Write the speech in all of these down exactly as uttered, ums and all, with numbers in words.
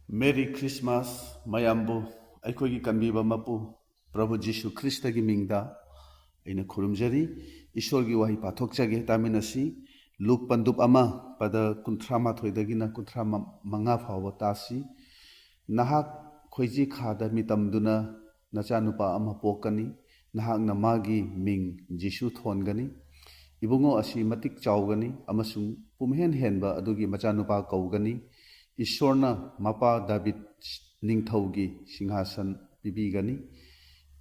Merry Christmas ꯃꯌꯥꯝꯕꯨ꯫ ꯑꯩꯈꯣꯏꯒꯤ ꯀꯟꯕꯤꯕ ꯃꯄꯨ ꯄ꯭ꯔꯚꯨ ꯖꯤꯁꯨ ꯈ꯭ꯔꯤꯁꯇꯒꯤ ꯃꯤꯡꯗ ꯑꯩꯅ ꯈꯨꯔꯨꯝꯖꯔꯤ꯫ ꯏꯁꯣꯔꯒꯤ ꯋꯥꯍꯩ ꯄꯥꯊꯣꯛꯆꯒꯦ, ꯇꯥꯃꯤꯟꯅꯁꯤ꯫ ꯂꯨꯛ ꯄꯟꯗꯨꯞ ꯑꯃ, ꯄꯗ ꯀꯨꯟꯊ꯭ꯔꯥ ꯃꯥꯊꯣꯏꯗꯒꯤꯅ ꯀꯨꯟꯊ꯭ꯔꯥ ꯃꯉꯥ ꯐꯥꯎꯕ ꯇꯥꯁꯤ꯫ "ꯅꯍꯥꯛ ꯈꯣꯏꯖꯤ ꯈꯥꯗ ꯃꯤꯇꯝꯗꯨꯅ ꯅꯆꯥꯅꯨꯄꯥ ꯑꯃ ꯄꯣꯛꯀꯅꯤ꯫ ꯅꯍꯥꯛꯅ ꯃꯥꯒꯤ ꯃꯤꯡ ꯖꯤꯁꯨ ꯊꯣꯟꯒꯅꯤ꯫ ꯏꯕꯨꯡꯉꯣ ꯑꯁꯤ ꯃꯇꯤꯛ ꯆꯥꯎꯒꯅꯤ ꯑꯃꯁꯨꯡ ꯄꯨꯝꯍꯦꯟ ꯍꯦꯟꯕ ꯑꯗꯨꯒꯤ ꯃꯆꯥꯅꯨꯄꯥ ꯀꯧꯒꯅꯤ꯫ ꯏꯁꯣꯔꯅ ꯃꯄꯥ ꯗꯥꯕꯤꯗ ꯅꯤꯡꯊꯧꯒꯤ ꯁꯤꯡꯍꯥꯁꯟ ꯄꯤꯕꯤꯒꯅꯤ꯫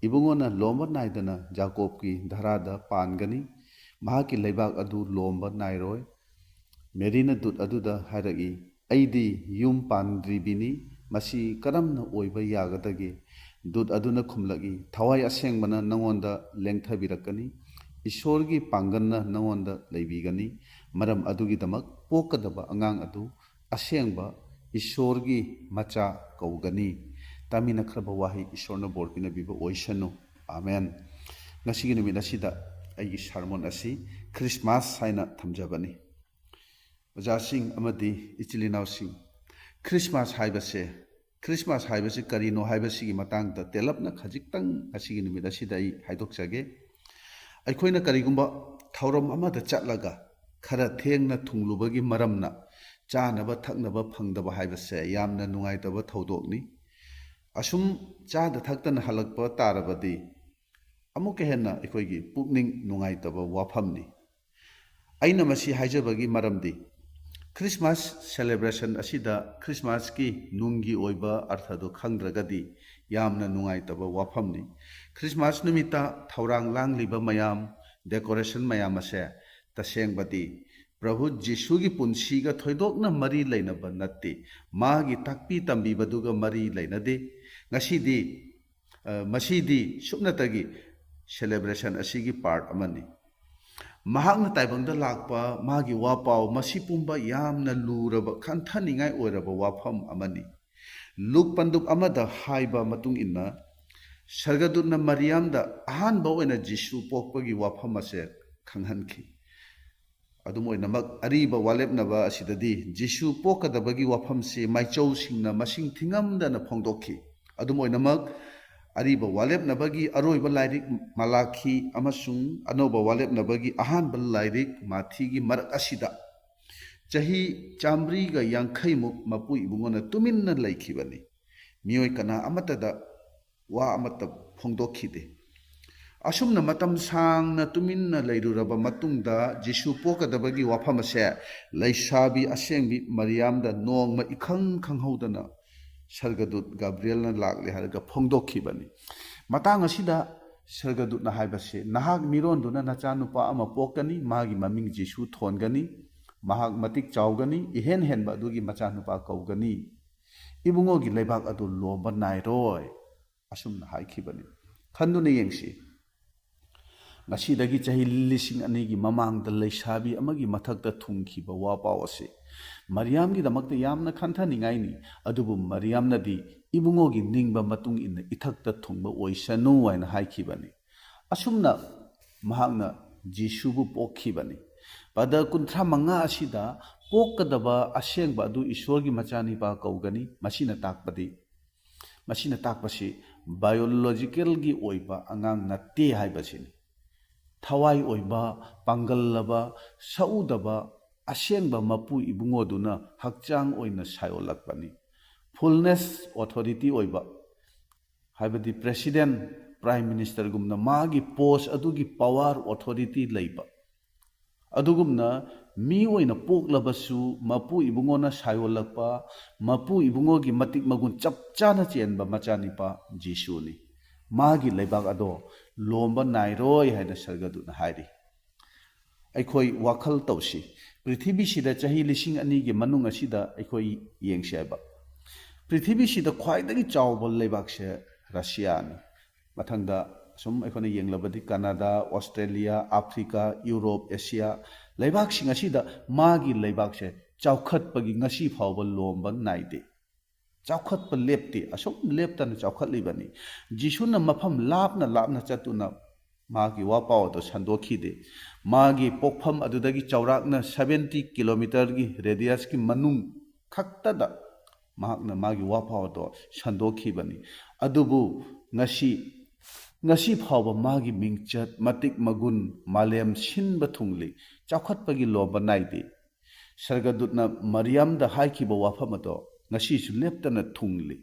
ꯏꯕꯨꯡꯉꯣꯅ ꯂꯣꯝꯕ ꯅꯥꯏꯗꯅ ꯖꯥꯀꯣꯕꯀꯤ ꯙꯔꯥꯗ ꯄꯥꯟꯒꯅꯤ꯫ ꯃꯍꯥꯛꯀꯤ ꯂꯩꯕꯥꯛ ꯑꯗꯨ ꯂꯣꯝꯕ ꯅꯥꯏꯔꯣꯏ꯫" ꯃꯦꯔꯤꯅ ꯗꯨꯠ ꯑꯗꯨꯗ ꯍꯥꯏꯔꯛꯏ, "ꯑꯩꯗꯤ ꯌꯨꯝ ꯄꯥꯟꯗ꯭ꯔꯤꯕꯤꯅꯤ, ꯃꯁꯤ ꯀꯔꯝꯅ ꯑꯣꯏꯕ ꯌꯥꯒꯗꯒꯦ?" ꯗꯨꯠ ꯑꯗꯨꯅ ꯈꯨꯝꯂꯛꯏ, "ꯊꯋꯥꯏ ꯑꯁꯦꯡꯕꯅ ꯅꯉꯣꯟꯗ ꯂꯦꯡꯊꯕꯤꯔꯛꯀꯅꯤ꯫ ꯏꯁꯣꯔꯒꯤ ꯄꯥꯡꯒꯜꯅ ꯅꯉꯣꯟꯗ ꯂꯩꯕꯤꯒꯅꯤ꯫ ꯃꯔꯝ ꯑꯗꯨꯒꯤꯗꯃꯛ ꯄꯣꯛꯀꯗꯕ ꯑꯉꯥꯡ ꯑꯗꯨ ꯑꯁꯦꯡꯕ ꯏꯁꯣꯔꯒꯤ ꯃꯆꯥ ꯀꯧꯒꯅꯤ꯫" ꯇꯥꯃꯤꯟꯅꯈ꯭ꯔꯕ ꯋꯥꯍꯩ ꯏꯁꯣꯔꯅ ꯕꯣꯔ ꯄꯤꯅꯕꯤꯕ ꯑꯣꯏꯁꯅꯨ꯫ ꯑꯥꯃꯦꯟ꯫ ꯉꯁꯤꯒꯤ ꯅꯨꯃꯤꯠ ꯑꯁꯤꯗ ꯑꯩꯒꯤ ꯁꯥꯔꯃꯣꯟ ꯑꯁꯤ ꯈ꯭ꯔꯤꯁꯃꯥꯁ ꯍꯥꯏꯅ ꯊꯝꯖꯕꯅꯤ꯫ ꯑꯣꯖꯥꯁꯤꯡ ꯑꯃꯗꯤ ꯏꯆꯤꯜ ꯏꯅꯥꯎꯁꯤꯡ, ꯈ꯭ꯔꯤꯁꯃꯥꯁ ꯍꯥꯏꯕꯁꯦ, ꯈ꯭ꯔꯤꯁꯃꯥꯁ ꯍꯥꯏꯕꯁꯤ ꯀꯔꯤꯅꯣ ꯍꯥꯏꯕꯁꯤꯒꯤ ꯃꯇꯥꯡꯗ ꯇꯦꯜꯂꯞꯅ ꯈꯖꯤꯛꯇꯪ ꯉꯁꯤꯒꯤ ꯅꯨꯃꯤꯠ ꯑꯁꯤꯗ ꯑꯩ ꯍꯥꯏꯗꯣꯛꯆꯒꯦ꯫ ꯑꯩꯈꯣꯏꯅ ꯀꯔꯤꯒꯨꯝꯕ ꯊꯧꯔꯝ ꯑꯃꯗ ꯆꯠꯂꯒ ꯈꯔ ꯊꯦꯡꯅ ꯊꯨꯡꯂꯨꯕꯒꯤ ꯃꯔꯝꯅ ꯆꯥꯅꯕ ꯊꯛꯅꯕ ꯐꯪꯗꯕ ꯍꯥꯏꯕꯁꯦ ꯌꯥꯝꯅ ꯅꯨꯡꯉꯥꯏꯇꯕ ꯊꯧꯗꯣꯛꯅꯤ꯫ ꯑꯁꯨꯝ ꯆꯥꯗ ꯊꯛꯇꯅ ꯍꯜꯂꯛꯄ ꯇꯥꯔꯕꯗꯤ ꯑꯃꯨꯛꯀ ꯍꯦꯟꯅ ꯑꯩꯈꯣꯏꯒꯤ ꯄꯨꯛꯅꯤꯡ ꯅꯨꯡꯉꯥꯏꯇꯕ ꯋꯥꯐꯝꯅꯤ꯫ ꯑꯩꯅ ꯃꯁꯤ ꯍꯥꯏꯖꯕꯒꯤ ꯃꯔꯝꯗꯤ, ꯈ꯭ꯔꯤꯁꯃꯥꯁ ꯁꯦꯂꯦꯕ꯭ꯔꯦꯁꯟ ꯑꯁꯤꯗ ꯈ꯭ꯔꯤꯁꯃꯥꯁꯀꯤ ꯅꯨꯡꯒꯤ ꯑꯣꯏꯕ ꯑꯔꯊꯗꯨ ꯈꯪꯗ꯭ꯔꯒꯗꯤ ꯌꯥꯝꯅ ꯅꯨꯡꯉꯥꯏꯇꯕ ꯋꯥꯐꯝꯅꯤ꯫ ꯈ꯭ꯔꯤꯁꯃꯥꯁ ꯅꯨꯃꯤꯠꯇ ꯊꯧꯔꯥꯡ ꯂꯥꯡꯂꯤꯕ ꯃꯌꯥꯝ, ꯗꯦꯀꯣꯔꯦꯁꯟ ꯃꯌꯥꯝ ꯑꯁꯦ ꯇꯁꯦꯡꯕꯗꯤ ꯄ꯭ꯔꯚꯨ ꯖꯤꯁꯨꯒꯤ ꯄꯨꯟꯁꯤꯒ ꯊꯣꯏꯗꯣꯛꯅ ꯃꯔꯤ ꯂꯩꯅꯕ ꯅꯠꯇꯦ꯫ ꯃꯥꯒꯤ ꯇꯥꯛꯄꯤ ꯇꯝꯕꯤꯕꯗꯨꯒ ꯃꯔꯤ ꯂꯩꯅꯗꯦ꯫ ꯉꯁꯤꯗꯤ, ꯑ, ꯃꯁꯤꯗꯤ ꯁꯨꯞꯅꯇꯒꯤ ꯁꯦꯂꯦꯕ꯭ꯔꯦꯁꯟ ꯑꯁꯤꯒꯤ ꯄꯥꯔꯠ ꯑꯃꯅꯤ꯫ ꯃꯍꯥꯛꯅ ꯇꯥꯏꯕꯪꯗ ꯂꯥꯛꯄ ꯃꯥꯒꯤ ꯋꯥ ꯄꯥꯎ, ꯃꯁꯤ ꯄꯨꯝꯕ ꯌꯥꯝꯅ ꯂꯨꯔꯕ, ꯈꯟꯊꯅꯤꯡꯉꯥꯏ ꯑꯣꯏꯔꯕ ꯋꯥꯐꯝ ꯑꯃꯅꯤ꯫ ꯂꯨꯛ ꯄꯟꯗꯨꯞ ꯑꯃꯗ ꯍꯥꯏꯕ ꯃꯇꯨꯡ ꯏꯟꯅ, ꯁꯔꯒꯗꯨꯠꯅ ꯃꯔꯤꯌꯥꯝꯗ ꯑꯍꯥꯟꯕ ꯑꯣꯏꯅ ꯖꯤꯁꯨ ꯄꯣꯛꯄꯒꯤ ꯋꯥꯐꯝ ꯑꯁꯦ ꯈꯪꯍꯟꯈꯤ꯫ ꯑꯗꯨꯝ ꯑꯣꯏꯅꯃꯛ, ꯑꯔꯤꯕ ꯋꯥꯂꯦꯞꯅꯕ ꯑꯁꯤꯗꯗꯤ ꯖꯤꯁꯨ ꯄꯣꯛꯀꯗꯕꯒꯤ ꯋꯥꯐꯝꯁꯤ ꯃꯥꯏꯆꯧꯁꯤꯡꯅ ꯃꯁꯤꯡ ꯊꯤꯉꯝꯗꯅ ꯐꯣꯡꯗꯣꯛꯈꯤ꯫ ꯑꯗꯨꯝ ꯑꯣꯏꯅꯃꯛ, ꯑꯔꯤꯕ ꯋꯥꯂꯦꯞꯅꯕꯒꯤ ꯑꯔꯣꯏꯕ ꯂꯥꯏꯔꯤꯛ ꯃꯥꯂꯥꯈꯤ ꯑꯃꯁꯨꯡ ꯑꯅꯧꯕ ꯋꯥꯂꯦꯞꯅꯕꯒꯤ ꯑꯍꯥꯟꯕ ꯂꯥꯏꯔꯤꯛ ꯃꯥꯊꯤꯒꯤ ꯃꯔꯛ ꯑꯁꯤꯗ ꯆꯍꯤ ꯆꯥꯃꯔꯤꯒ ꯌꯥꯡꯈꯩꯃꯨꯛ ꯃꯄꯨ ꯏꯕꯨꯡꯉꯣꯅ ꯇꯨꯃꯤꯟꯅ ꯂꯩꯈꯤꯕꯅꯤ꯫ ꯃꯤꯑꯣꯏ ꯀꯅꯥ ꯑꯃꯠꯇꯗ ꯋꯥ ꯑꯃꯠꯇ ꯐꯣꯡꯗꯣꯛꯈꯤꯗꯦ꯫ ꯑꯁꯨꯝꯅ ꯃꯇꯝ ꯁꯥꯡꯅ ꯇꯨꯃꯤꯟꯅ ꯂꯩꯔꯨꯔꯕ ꯃꯇꯨꯡꯗ, ꯖꯤꯁꯨ ꯄꯣꯛꯀꯗꯕꯒꯤ ꯋꯥꯐꯝ ꯑꯁꯦ ꯂꯩꯁꯥꯕꯤ ꯑꯁꯦꯡꯕꯤ ꯃꯔꯤꯌꯥꯝꯗ ꯅꯣꯡꯃ ꯏꯈꯪ ꯈꯪꯍꯧꯗꯅ ꯁꯔꯒꯗꯨꯠ ꯒꯥꯕ꯭ꯔꯤꯌꯦꯜꯅ ꯂꯥꯛꯂꯦ ꯍꯥꯏꯔꯒ ꯐꯣꯡꯗꯣꯛꯈꯤꯕꯅꯤ꯫ ꯃꯇꯥꯡ ꯑꯁꯤꯗ ꯁꯔꯒꯗꯨꯠꯅ ꯍꯥꯏꯕꯁꯤ, "ꯅꯍꯥꯛ ꯃꯤꯔꯣꯟꯗꯨꯅ ꯅꯆꯥꯅꯨꯄꯥ ꯑꯃ ꯄꯣꯛꯀꯅꯤ, ꯃꯥꯒꯤ ꯃꯃꯤꯡ ꯖꯤꯁꯨ ꯊꯣꯟꯒꯅꯤ, ꯃꯍꯥꯛ ꯃꯇꯤꯛ ꯆꯥꯎꯒꯅꯤ, ꯏꯍꯦꯟ ꯍꯦꯟꯕ ꯑꯗꯨꯒꯤ ꯃꯆꯥꯅꯨꯄꯥ ꯀꯧꯒꯅꯤ, ꯏꯕꯨꯡꯉꯣꯒꯤ ꯂꯩꯕꯥꯛ ꯑꯗꯨ ꯂꯣꯝꯕ ꯅꯥꯏꯔꯣꯏ"꯫ ꯑꯁꯨꯝꯅ ꯍꯥꯏꯈꯤꯕꯅꯤ꯫ ꯈꯟꯗꯨꯅ ꯌꯦꯡꯁꯤ, ꯉꯁꯤꯗꯒꯤ ꯆꯍꯤ ꯂꯤꯁꯤꯡ ꯑꯅꯤꯒꯤ ꯃꯃꯥꯡꯗ ꯂꯩꯁꯥꯕꯤ ꯑꯃꯒꯤ ꯃꯊꯛꯇ ꯊꯨꯡꯈꯤꯕ ꯋꯥꯄꯥꯎ ꯑꯁꯤ ꯃꯔꯤꯌꯥꯝꯒꯤꯗꯃꯛꯇ ꯌꯥꯝꯅ ꯈꯟꯊꯅꯤꯡꯉꯥꯏꯅꯤ꯫ ꯑꯗꯨꯕꯨ ꯃꯔꯤꯌꯥꯝꯅꯗꯤ ꯏꯕꯨꯡꯉꯣꯒꯤ ꯅꯤꯡꯕ ꯃꯇꯨꯡ ꯏꯟꯅ ꯏꯊꯛꯇ ꯊꯨꯡꯕ ꯑꯣꯏꯁꯅꯨ ꯍꯥꯏꯅ ꯍꯥꯏꯈꯤꯕꯅꯤ꯫ ꯑꯁꯨꯝꯅ ꯃꯍꯥꯛꯅ ꯖꯤꯁꯨꯕꯨ ꯄꯣꯛꯈꯤꯕꯅꯤ꯫ ꯄꯗ ꯀꯨꯟꯊ꯭ꯔꯥ ꯃꯉꯥ ꯑꯁꯤꯗ ꯄꯣꯛꯀꯗꯕ ꯑꯁꯦꯡꯕ ꯑꯗꯨ ꯏꯁꯣꯔꯒꯤ ꯃꯆꯥꯅꯤꯄꯥ ꯀꯧꯒꯅꯤ꯫ ꯃꯁꯤꯅ ꯇꯥꯛꯄꯗꯤ, ꯃꯁꯤꯅ ꯇꯥꯛꯄꯁꯤ ꯕꯥꯏꯑꯣꯂꯣꯖꯤꯀꯦꯜꯒꯤ ꯑꯣꯏꯕ ꯑꯉꯥꯡ ꯅꯠꯇꯦ ꯍꯥꯏꯕꯁꯤꯅꯤ꯫ ꯊꯋꯥꯏ ꯑꯣꯏꯕ, ꯄꯥꯡꯒꯜꯂꯕ, ꯁꯛꯎꯗꯕ, ꯑꯁꯦꯡꯕ ꯃꯄꯨ ꯏꯕꯨꯡꯉꯣꯗꯨꯅ ꯍꯛꯆꯥꯡ ꯑꯣꯏꯅ ꯁꯥꯏꯑꯣꯜꯂꯛꯄꯅꯤ꯫ ꯐꯨꯜꯅꯦꯁ ꯑꯣꯊꯣꯔꯤꯇꯤ ꯑꯣꯏꯕ, ꯍꯥꯏꯕꯗꯤ ꯄ꯭ꯔꯦꯁꯤꯗꯦꯟ, ꯄ꯭ꯔꯥꯏꯝ ꯃꯤꯅꯤꯁꯇꯔꯒꯨꯝꯅ ꯃꯥꯒꯤ ꯄꯣꯁ ꯑꯗꯨꯒꯤ ꯄꯋꯥꯔ, ꯑꯣꯊꯣꯔꯤꯇꯤ ꯂꯩꯕ꯫ ꯑꯗꯨꯒꯨꯝꯅ ꯃꯤ ꯑꯣꯏꯅ ꯄꯣꯛꯂꯕꯁꯨ ꯃꯄꯨ ꯏꯕꯨꯡꯉꯣꯅ ꯁꯥꯏꯑꯣꯜꯂꯛꯄ, ꯃꯄꯨ ꯏꯕꯨꯡꯉꯣꯒꯤ ꯃꯇꯤꯛ ꯃꯒꯨꯟ ꯆꯞ ꯆꯥꯅ ꯆꯦꯟꯕ ꯃꯆꯥꯅꯤꯄꯥ ꯖꯤꯁꯨꯅꯤ꯫ ꯃꯥꯒꯤ ꯂꯩꯕꯥꯛ ꯑꯗꯣ ꯂꯣꯝꯕ ꯅꯥꯏꯔꯣꯏ ꯍꯥꯏꯅ ꯁꯔꯒꯗꯨꯠꯅ ꯍꯥꯏꯔꯤ꯫ ꯑꯩꯈꯣꯏ ꯋꯥꯈꯜ ꯇꯧꯁꯤ꯫ ꯄ꯭ꯔꯤꯊꯤꯕꯤꯁꯤꯗ ꯆꯍꯤ ꯂꯤꯁꯤꯡ ꯑꯅꯤꯒꯤ ꯃꯅꯨꯡ ꯑꯁꯤꯗ ꯑꯩꯈꯣꯏ ꯌꯦꯡꯁꯤ ꯍꯥꯏꯕ꯫ ꯄ꯭ꯔꯤꯊꯤꯕꯤꯁꯤꯗ ꯈ꯭ꯋꯥꯏꯗꯒꯤ ꯆꯥꯎꯕ ꯂꯩꯕꯥꯛꯁꯦ ꯔꯁꯤꯌꯥꯅꯤ꯫ ꯃꯊꯪꯗ ꯁꯨꯝ ꯑꯩꯈꯣꯏꯅ ꯌꯦꯡꯂꯕꯗꯤ ꯀꯅꯥꯗꯥ, ꯑꯣꯁꯇ꯭ꯔꯦꯂꯤꯌꯥ, ꯑꯐ꯭ꯔꯤꯀꯥ, ꯌꯨꯔꯣꯞ, ꯑꯦꯁꯤꯌꯥ, ꯂꯩꯕꯥꯛꯁꯤꯡ ꯑꯁꯤꯗ ꯃꯥꯒꯤ ꯂꯩꯕꯥꯛꯁꯦ ꯆꯥꯎꯈꯠꯄꯒꯤ ꯉꯁꯤ ꯐꯥꯎꯕ ꯂꯣꯝꯕ ꯅꯥꯏꯗꯦ꯫ ꯆꯥꯎꯈꯠꯄ ꯂꯦꯞꯇꯦ, ꯑꯁꯨꯝ ꯂꯦꯞꯇꯅ ꯆꯥꯎꯈꯠꯂꯤꯕꯅꯤ꯫ ꯖꯤꯁꯨꯅ ꯃꯐꯝ ꯂꯥꯞꯅ ꯂꯥꯞꯅ ꯆꯠꯇꯨꯅ ꯃꯍꯥꯛꯀꯤ ꯋꯥꯄꯥꯎ ꯑꯗꯣ ꯁꯟꯗꯣꯛꯈꯤꯗꯦ꯫ ꯃꯥꯒꯤ ꯄꯣꯛꯐꯝ ꯑꯗꯨꯗꯒꯤ ꯆꯥꯎꯔꯥꯛꯅ ꯁꯚꯦꯟꯇꯤ ꯀꯤꯂꯣꯃꯤꯇꯔꯒꯤ ꯔꯦꯗꯤꯌꯁꯀꯤ ꯃꯅꯨꯡ ꯈꯛꯇꯗ ꯃꯍꯥꯛꯅ ꯃꯥꯒꯤ ꯋꯥꯐꯥꯎ ꯑꯗꯣ ꯁꯟꯗꯣꯛꯈꯤꯕꯅꯤ꯫ ꯑꯗꯨꯕꯨ ꯉꯁꯤ, ꯉꯁꯤ ꯐꯥꯎꯕ ꯃꯥꯒꯤ ꯃꯤꯡꯆꯠ, ꯃꯇꯤꯛ ꯃꯒꯨꯟ ꯃꯥꯂꯦꯝ ꯁꯤꯟꯕ ꯊꯨꯡꯂꯤ, ꯆꯥꯎꯈꯠꯄꯒꯤ ꯂꯣꯝꯕ ꯅꯥꯏꯗꯦ꯫ ꯁꯔꯒꯗꯨꯠꯅ ꯃꯔꯤꯌꯝꯗ ꯍꯥꯏꯈꯤꯕ ꯋꯥꯐꯝ ꯑꯗꯣ ꯉꯁꯤꯁꯨ ꯂꯦꯞꯇꯅ ꯊꯨꯡꯂꯤ꯫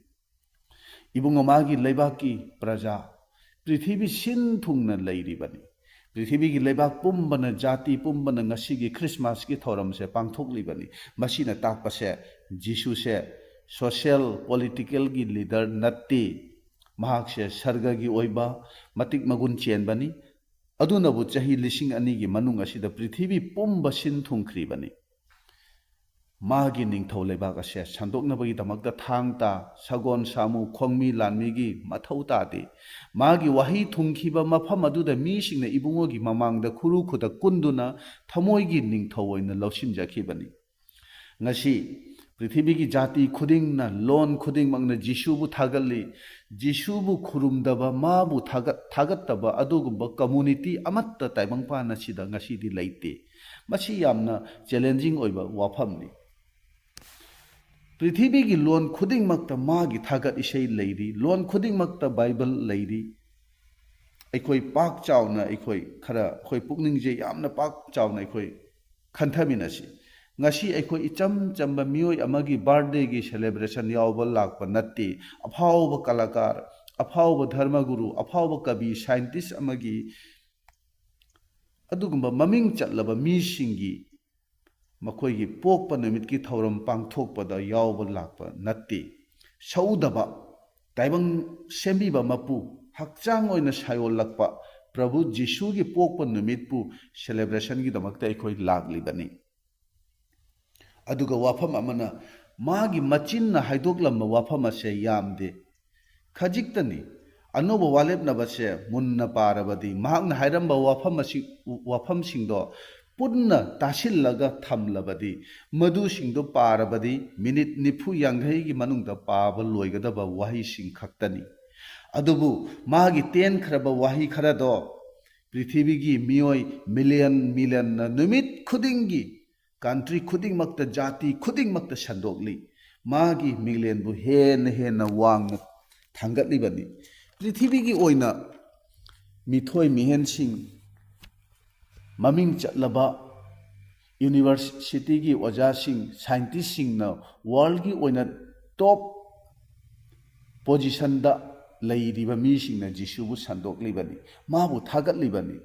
ꯏꯕꯨꯡꯉꯣ, ꯃꯥꯒꯤ ꯂꯩꯕꯥꯛꯀꯤ ꯄ꯭ꯔꯖꯥ, ꯄ꯭ꯔꯤꯊꯤꯕꯤ ꯁꯤꯟ ꯊꯨꯡꯅ ꯂꯩꯔꯤꯕꯅꯤ꯫ ꯄ꯭ꯔꯤꯊꯤꯕꯤꯒꯤ ꯂꯩꯕꯥꯛ ꯄꯨꯝꯕꯅ, ꯖꯥꯇꯤ ꯄꯨꯝꯕꯅ ꯉꯁꯤꯒꯤ ꯈ꯭ꯔꯤꯁꯃꯥꯁꯀꯤ ꯊꯧꯔꯝꯁꯦ ꯄꯥꯡꯊꯣꯛꯂꯤꯕꯅꯤ꯫ ꯃꯁꯤꯅ ꯇꯥꯛꯄꯁꯦ ꯖꯤꯁꯨꯁꯦ ꯁꯣꯁꯤꯌꯦꯜ ꯄꯣꯂꯤꯇꯤꯀꯦꯜꯒꯤ ꯂꯤꯗꯔ ꯅꯠꯇꯦ꯫ ꯃꯍꯥꯛꯁꯦ ꯁꯔꯒꯒꯤ ꯑꯣꯏꯕ ꯃꯇꯤꯛ ꯃꯒꯨꯟ ꯆꯦꯟꯕꯅꯤ꯫ ꯑꯗꯨꯅꯕꯨ ꯆꯍꯤ ꯂꯤꯁꯤꯡ ꯑꯅꯤꯒꯤ ꯃꯅꯨꯡ ꯑꯁꯤꯗ ꯄ꯭ꯔꯤꯊꯤꯕꯤ ꯄꯨꯝꯕ ꯁꯤꯟ ꯊꯨꯡꯈ꯭ꯔꯤꯕꯅꯤ꯫ ꯃꯥꯒꯤ ꯅꯤꯡꯊꯧ ꯂꯩꯕꯥꯛ ꯑꯁꯦ ꯁꯟꯗꯣꯛꯅꯕꯒꯤꯗꯃꯛꯇ ꯊꯥꯡ ꯇꯥ, ꯁꯒꯣꯜ, ꯁꯥꯃꯨ, ꯈꯣꯡꯃꯤ, ꯂꯥꯟꯃꯤꯒꯤ ꯃꯊꯧ ꯇꯥꯗꯦ꯫ ꯃꯥꯒꯤ ꯋꯥꯍꯩ ꯊꯨꯡꯈꯤꯕ ꯃꯐꯝ ꯑꯗꯨꯗ ꯃꯤꯁꯤꯡꯅ ꯏꯕꯨꯡꯉꯣꯒꯤ ꯃꯃꯥꯡꯗ ꯈꯨꯔꯨ ꯈꯨꯗꯛ ꯀꯨꯟꯗꯨꯅ ꯊꯃꯣꯏꯒꯤ ꯅꯤꯡꯊꯧ ꯑꯣꯏꯅ ꯂꯧꯁꯤꯟꯖꯈꯤꯕꯅꯤ꯫ ꯉꯁꯤ ꯄ꯭ꯔꯤꯊꯤꯕꯤꯒꯤ ꯖꯥꯇꯤ ꯈꯨꯗꯤꯡꯅ, ꯂꯣꯟ ꯈꯨꯗꯤꯡꯃꯛꯅ ꯖꯤꯁꯨꯕꯨ ꯊꯥꯒꯠꯂꯤ꯫ ꯖꯤꯁꯨꯕꯨ ꯈꯨꯔꯨꯝꯗꯕ, ꯃꯥꯕꯨ ꯊꯥꯒꯠ-, ꯊꯥꯒꯠꯇꯕ ꯑꯗꯨꯒꯨꯝꯕ ꯀꯝꯃꯨꯅꯤꯇꯤ ꯑꯃꯠꯇ ꯇꯥꯏꯕꯪꯄꯥꯟ ꯑꯁꯤꯗ ꯉꯁꯤꯗꯤ ꯂꯩꯇꯦ꯫ ꯃꯁꯤ ꯌꯥꯝꯅ ꯆꯦꯂꯦꯟꯖꯤꯡ ꯑꯣꯏꯕ ꯋꯥꯐꯝꯅꯤ꯫ ꯄ꯭ꯔꯤꯊꯤꯕꯤꯒꯤ ꯂꯣꯟ ꯈꯨꯗꯤꯡꯃꯛꯇ ꯃꯥꯒꯤ ꯊꯥꯒꯠ ꯏꯁꯩ ꯂꯩꯔꯤ, ꯂꯣꯟ ꯈꯨꯗꯤꯡꯃꯛꯇ ꯕꯥꯏꯕꯜ ꯂꯩꯔꯤ꯫ ꯑꯩꯈꯣꯏ ꯄꯥꯛ ꯆꯥꯎꯅ, ꯑꯩꯈꯣꯏ ꯈꯔ, ꯑꯩꯈꯣꯏ ꯄꯨꯛꯅꯤꯡꯁꯦ ꯌꯥꯝꯅ ꯄꯥꯛ ꯆꯥꯎꯅ ꯑꯩꯈꯣꯏ ꯈꯟꯊꯃꯤꯟꯅꯁꯤ꯫ ꯉꯁꯤ ꯑꯩꯈꯣꯏ ꯏꯆꯝ ꯆꯝꯕ ꯃꯤꯑꯣꯏ ꯑꯃꯒꯤ ꯕꯥꯔꯗꯦꯒꯤ ꯁꯦꯂꯦꯕ꯭ꯔꯦꯁꯟ ꯌꯥꯎꯕ ꯂꯥꯛꯄ ꯅꯠꯇꯦ꯫ ꯑꯐꯥꯎꯕ ꯀꯂꯥꯀꯥꯔ, ꯑꯐꯥꯎꯕ ꯙꯔꯃꯒꯨꯔꯨ, ꯑꯐꯥꯎꯕ ꯀꯕꯤ, ꯁꯥꯏꯟꯇꯤꯁ ꯑꯃꯒꯤ, ꯑꯗꯨꯒꯨꯝꯕ ꯃꯃꯤꯡ ꯆꯠꯂꯕ ꯃꯤꯁꯤꯡꯒꯤ ꯃꯈꯣꯏꯒꯤ ꯄꯣꯛꯄ ꯅꯨꯃꯤꯠꯀꯤ ꯊꯧꯔꯝ ꯄꯥꯡꯊꯣꯛꯄꯗ ꯌꯥꯎꯕ ꯂꯥꯛꯄ ꯅꯠꯇꯦ꯫ ꯁꯧꯗꯕ, ꯇꯥꯏꯕꯪ ꯁꯦꯝꯕꯤꯕ ꯃꯄꯨ, ꯍꯛꯆꯥꯡ ꯑꯣꯏꯅ ꯁꯥꯌꯣꯜꯂꯛꯄ ꯄ꯭ꯔꯚꯨ ꯖꯤꯁꯨꯒꯤ ꯄꯣꯛꯄ ꯅꯨꯃꯤꯠꯄꯨ ꯁꯦꯂꯦꯕ꯭ꯔꯦꯁꯟꯒꯤꯗꯃꯛꯇ ꯑꯩꯈꯣꯏ ꯂꯥꯛꯂꯤꯕꯅꯤ꯫ ꯑꯗꯨꯒ ꯋꯥꯐꯝ ꯑꯃꯅ, ꯃꯥꯒꯤ ꯃꯆꯤꯟꯅ ꯍꯥꯏꯗꯣꯛꯂꯝꯕ ꯋꯥꯐꯝ ꯑꯁꯦ ꯌꯥꯝꯗꯦ, ꯈꯖꯤꯛꯇꯅꯤ꯫ ꯑꯅꯧꯕ ꯋꯥꯂꯦꯞꯅꯕꯁꯦ ꯃꯨꯟꯅ ꯄꯥꯔꯕꯗꯤ, ꯃꯍꯥꯛꯅ ꯍꯥꯏꯔꯝꯕ ꯋꯥꯐꯝ ꯑꯁꯤ, ꯋꯥꯐꯝꯁꯤꯡꯗꯣ ꯄꯨꯟꯅ ꯇꯥꯁꯤꯜꯂꯒ ꯊꯝꯂꯕꯗꯤ, ꯃꯗꯨꯁꯤꯡꯗꯣ ꯄꯥꯔꯕꯗꯤ, ꯃꯤꯅꯤꯠ ꯅꯤꯐꯨ ꯌꯥꯡꯈꯩꯒꯤ ꯃꯅꯨꯡꯗ ꯄꯥꯕ ꯂꯣꯏꯒꯗꯕ ꯋꯥꯍꯩꯁꯤꯡ ꯈꯛꯇꯅꯤ꯫ ꯑꯗꯨꯕꯨ ꯃꯥꯒꯤ ꯇꯦꯟꯈ꯭ꯔꯕ ꯋꯥꯍꯩ ꯈꯔꯗꯣ ꯄ꯭ꯔꯤꯊꯤꯕꯤꯒꯤ ꯃꯤꯑꯣꯏ ꯃꯤꯂꯤꯌꯟ ꯃꯤꯂꯤꯌꯟꯅ ꯅꯨꯃꯤꯠ ꯈꯨꯗꯤꯡꯒꯤ ꯀꯟꯇ꯭ꯔꯤ ꯈꯨꯗꯤꯡꯃꯛꯇ, ꯖꯥꯇꯤ ꯈꯨꯗꯤꯡꯃꯛꯇ ꯁꯟꯗꯣꯛꯂꯤ꯫ ꯃꯥꯒꯤ ꯃꯤꯡꯂꯦꯟꯕꯨ ꯍꯦꯟꯅ ꯍꯦꯟꯅ ꯋꯥꯡꯅ ꯊꯥꯡꯒꯠꯂꯤꯕꯅꯤ꯫ ꯄ꯭ꯔꯤꯊꯤꯕꯤꯒꯤ ꯑꯣꯏꯅ ꯃꯤꯊꯣꯏ ꯃꯤꯍꯦꯟꯁꯤꯡ, ꯃꯃꯤꯡ ꯆꯠꯂꯕ ꯌꯨꯅꯤꯚꯔꯁꯤꯇꯤꯒꯤ ꯑꯣꯖꯥꯁꯤꯡ, ꯁꯥꯏꯟꯇꯤꯁꯁꯤꯡꯅ ꯋꯥꯔꯜꯒꯤ ꯑꯣꯏꯅ ꯇꯣꯞ ꯄꯣꯖꯤꯁꯟꯗ ꯂꯩꯔꯤꯕ ꯃꯤꯁꯤꯡꯅ ꯖꯤꯁꯨꯕꯨ ꯁꯟꯗꯣꯛꯂꯤꯕꯅꯤ, ꯃꯥꯕꯨ ꯊꯥꯒꯠꯂꯤꯕꯅꯤ꯫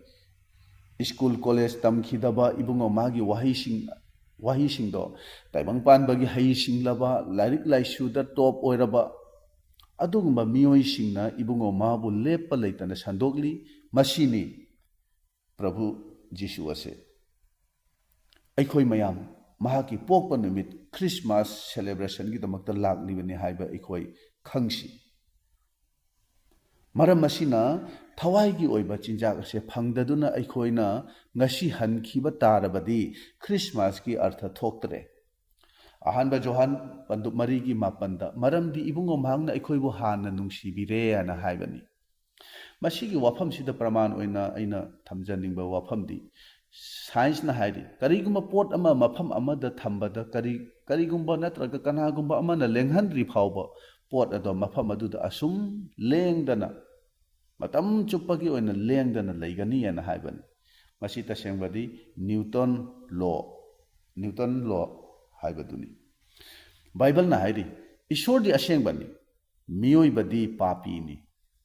ꯁ꯭ꯀꯨꯜ ꯀꯣꯂꯦꯖ ꯇꯝꯈꯤꯗꯕ ꯏꯕꯨꯡꯉꯣ ꯃꯥꯒꯤ ꯋꯥꯍꯩꯁꯤꯡ, ꯋꯥꯍꯩꯁꯤꯡꯗꯣ, ꯇꯥꯏꯕꯪ ꯄꯥꯟꯕꯒꯤ ꯍꯩ ꯁꯤꯡꯂꯕ, ꯂꯥꯏꯔꯤꯛ ꯂꯥꯏꯁꯨꯗ ꯇꯣꯞ ꯑꯣꯏꯔꯕ ꯑꯗꯨꯒꯨꯝꯕ ꯃꯤꯑꯣꯏꯁꯤꯡꯅ ꯏꯕꯨꯡꯉꯣ ꯃꯥꯕꯨ ꯂꯦꯞꯄ ꯂꯩꯇꯅ ꯁꯟꯗꯣꯛꯂꯤ꯫ ꯃꯁꯤꯅꯤ ꯄ꯭ꯔꯚꯨ ꯖꯤꯁꯨ ꯑꯁꯦ꯫ ꯑꯩꯈꯣꯏ ꯃꯌꯥꯝ ꯃꯍꯥꯛꯀꯤ ꯄꯣꯛꯄ ꯅꯨꯃꯤꯠ ꯈ꯭ꯔꯤꯁꯃꯥꯁ ꯁꯦꯂꯦꯕ꯭ꯔꯦꯁꯟꯒꯤꯗꯃꯛꯇ ꯂꯥꯛꯂꯤꯕꯅꯤ ꯍꯥꯏꯕ ꯑꯩꯈꯣꯏ ꯈꯪꯁꯤ꯫ ꯃꯔꯝ ꯑꯁꯤꯅ ꯊꯋꯥꯏꯒꯤ ꯑꯣꯏꯕ ꯆꯤꯟꯖꯥꯛ ꯑꯁꯦ ꯐꯪꯗꯗꯨꯅ ꯑꯩꯈꯣꯏꯅ ꯉꯁꯤ ꯍꯟꯈꯤꯕ ꯇꯥꯔꯕꯗꯤ ꯈ꯭ꯔꯤꯁꯃꯥꯁꯀꯤ ꯑꯔꯊ ꯊꯣꯛꯇ꯭ꯔꯦ꯫ ꯑꯍꯥꯟꯕ ꯖꯣꯍꯥꯟ ꯄꯟꯗꯨꯞ ꯃꯔꯤꯒꯤ ꯃꯥꯄꯟꯗ, "ꯃꯔꯝꯗꯤ ꯏꯕꯨꯡꯉꯣ ꯃꯍꯥꯛꯅ ꯑꯩꯈꯣꯏꯕꯨ ꯍꯥꯟꯅ ꯅꯨꯡꯁꯤꯕꯤꯔꯦ" ꯍꯥꯏꯅ ꯍꯥꯏꯕꯅꯤ꯫ ꯃꯁꯤꯒꯤ ꯋꯥꯐꯝꯁꯤꯗ ꯄ꯭ꯔꯃꯥꯟ ꯑꯣꯏꯅ ꯑꯩꯅ ꯊꯝꯖꯅꯤꯡꯕ ꯋꯥꯐꯝꯗꯤ, ꯁꯥꯏꯟꯁꯅ ꯍꯥꯏꯔꯤ, ꯀꯔꯤꯒꯨꯝꯕ ꯄꯣꯠ ꯑꯃ ꯃꯐꯝ ꯑꯃꯗ ꯊꯝꯕꯗ ꯀꯔꯤ, ꯀꯔꯤꯒꯨꯝꯕ ꯅꯠꯇ꯭ꯔꯒ ꯀꯅꯥꯒꯨꯝꯕ ꯑꯃꯅ ꯂꯦꯡꯍꯟꯗ꯭ꯔꯤ ꯐꯥꯎꯕ ꯄꯣꯠ ꯑꯗꯣ ꯃꯐꯝ ꯑꯗꯨꯗ ꯑꯁꯨꯝ ꯂꯦꯡꯗꯅ, ꯃꯇꯝ ꯆꯨꯞꯄꯒꯤ ꯑꯣꯏꯅ ꯂꯦꯡꯗꯅ ꯂꯩꯒꯅꯤ ꯍꯥꯏꯅ ꯍꯥꯏꯕꯅꯤ꯫ ꯃꯁꯤ ꯇꯁꯦꯡꯕꯗꯤ ꯅ꯭ꯌꯨꯇꯟ ꯂꯣ, ꯅ꯭ꯌꯨꯇꯟ ꯂꯣ ꯍꯥꯏꯕꯗꯨꯅꯤ꯫ ꯕꯥꯏꯕꯜꯅ ꯍꯥꯏꯔꯤ, ꯏꯁꯣꯔꯗꯤ ꯑꯁꯦꯡꯕꯅꯤ, ꯃꯤꯑꯣꯏꯕꯗꯤ ꯄꯥꯄꯤꯅꯤ,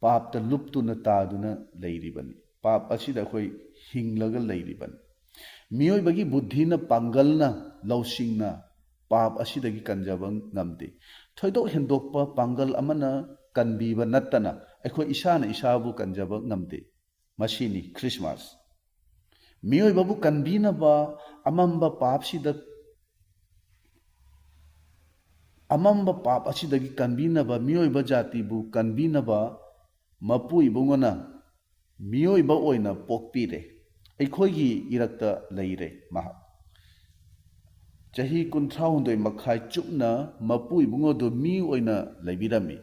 ꯄꯥꯞꯇ ꯂꯨꯞꯇꯨꯅ ꯇꯥꯗꯨꯅ ꯂꯩꯔꯤꯕꯅꯤ꯫ ꯄꯥꯞ ꯑꯁꯤꯗ ꯑꯩꯈꯣꯏ ꯍꯤꯡꯂꯒ ꯂꯩꯔꯤꯕꯅꯤ꯫ ꯃꯤꯑꯣꯏꯕꯒꯤ ꯕꯨꯗ꯭ꯙꯤꯅ, ꯄꯥꯡꯒꯜꯅ, ꯂꯧꯁꯤꯡꯅ ꯄꯥꯞ ꯑꯁꯤꯗꯒꯤ ꯀꯟꯖꯕ ꯉꯝꯗꯦ꯫ ꯊꯣꯏꯗꯣꯛ ꯍꯦꯟꯗꯣꯛꯄ ꯄꯥꯡꯒꯜ ꯑꯃꯅ ꯀꯟꯕꯤꯕ ꯅꯠꯇꯅ ꯑꯩꯈꯣꯏ ꯏꯁꯥꯅ ꯏꯁꯥꯕꯨ ꯀꯟꯖꯕ ꯉꯝꯗꯦ꯫ ꯃꯁꯤꯅꯤ ꯈ꯭ꯔꯤꯁꯃꯥꯁ꯫ ꯃꯤꯑꯣꯏꯕꯕꯨ ꯀꯟꯕꯤꯅꯕ, ꯑꯃꯝꯕ ꯄꯥꯞꯁꯤꯗ, ꯑꯃꯝꯕ ꯄꯥꯞ ꯑꯁꯤꯗꯒꯤ ꯀꯟꯕꯤꯅꯕ, ꯃꯤꯑꯣꯏꯕ ꯖꯥꯇꯤꯕꯨ ꯀꯟꯕꯤꯅꯕ ꯃꯄꯨ ꯏꯕꯨꯡꯉꯣꯅ ꯃꯤꯑꯣꯏꯕ ꯑꯣꯏꯅ ꯄꯣꯛꯄꯤꯔꯦ꯫ ꯑꯩꯈꯣꯏꯒꯤ ꯏꯔꯛꯇ ꯂꯩꯔꯦ ꯃꯍꯥꯛ꯫ ꯆꯍꯤ ꯀꯨꯟꯊ꯭ꯔꯥ ꯍꯨꯝꯗꯣꯏ ꯃꯈꯥꯏ ꯆꯨꯞꯅ ꯃꯄꯨ ꯏꯕꯨꯡꯉꯣꯗꯨ ꯃꯤ ꯑꯣꯏꯅ ꯂꯩꯕꯤꯔꯝꯃꯤ꯫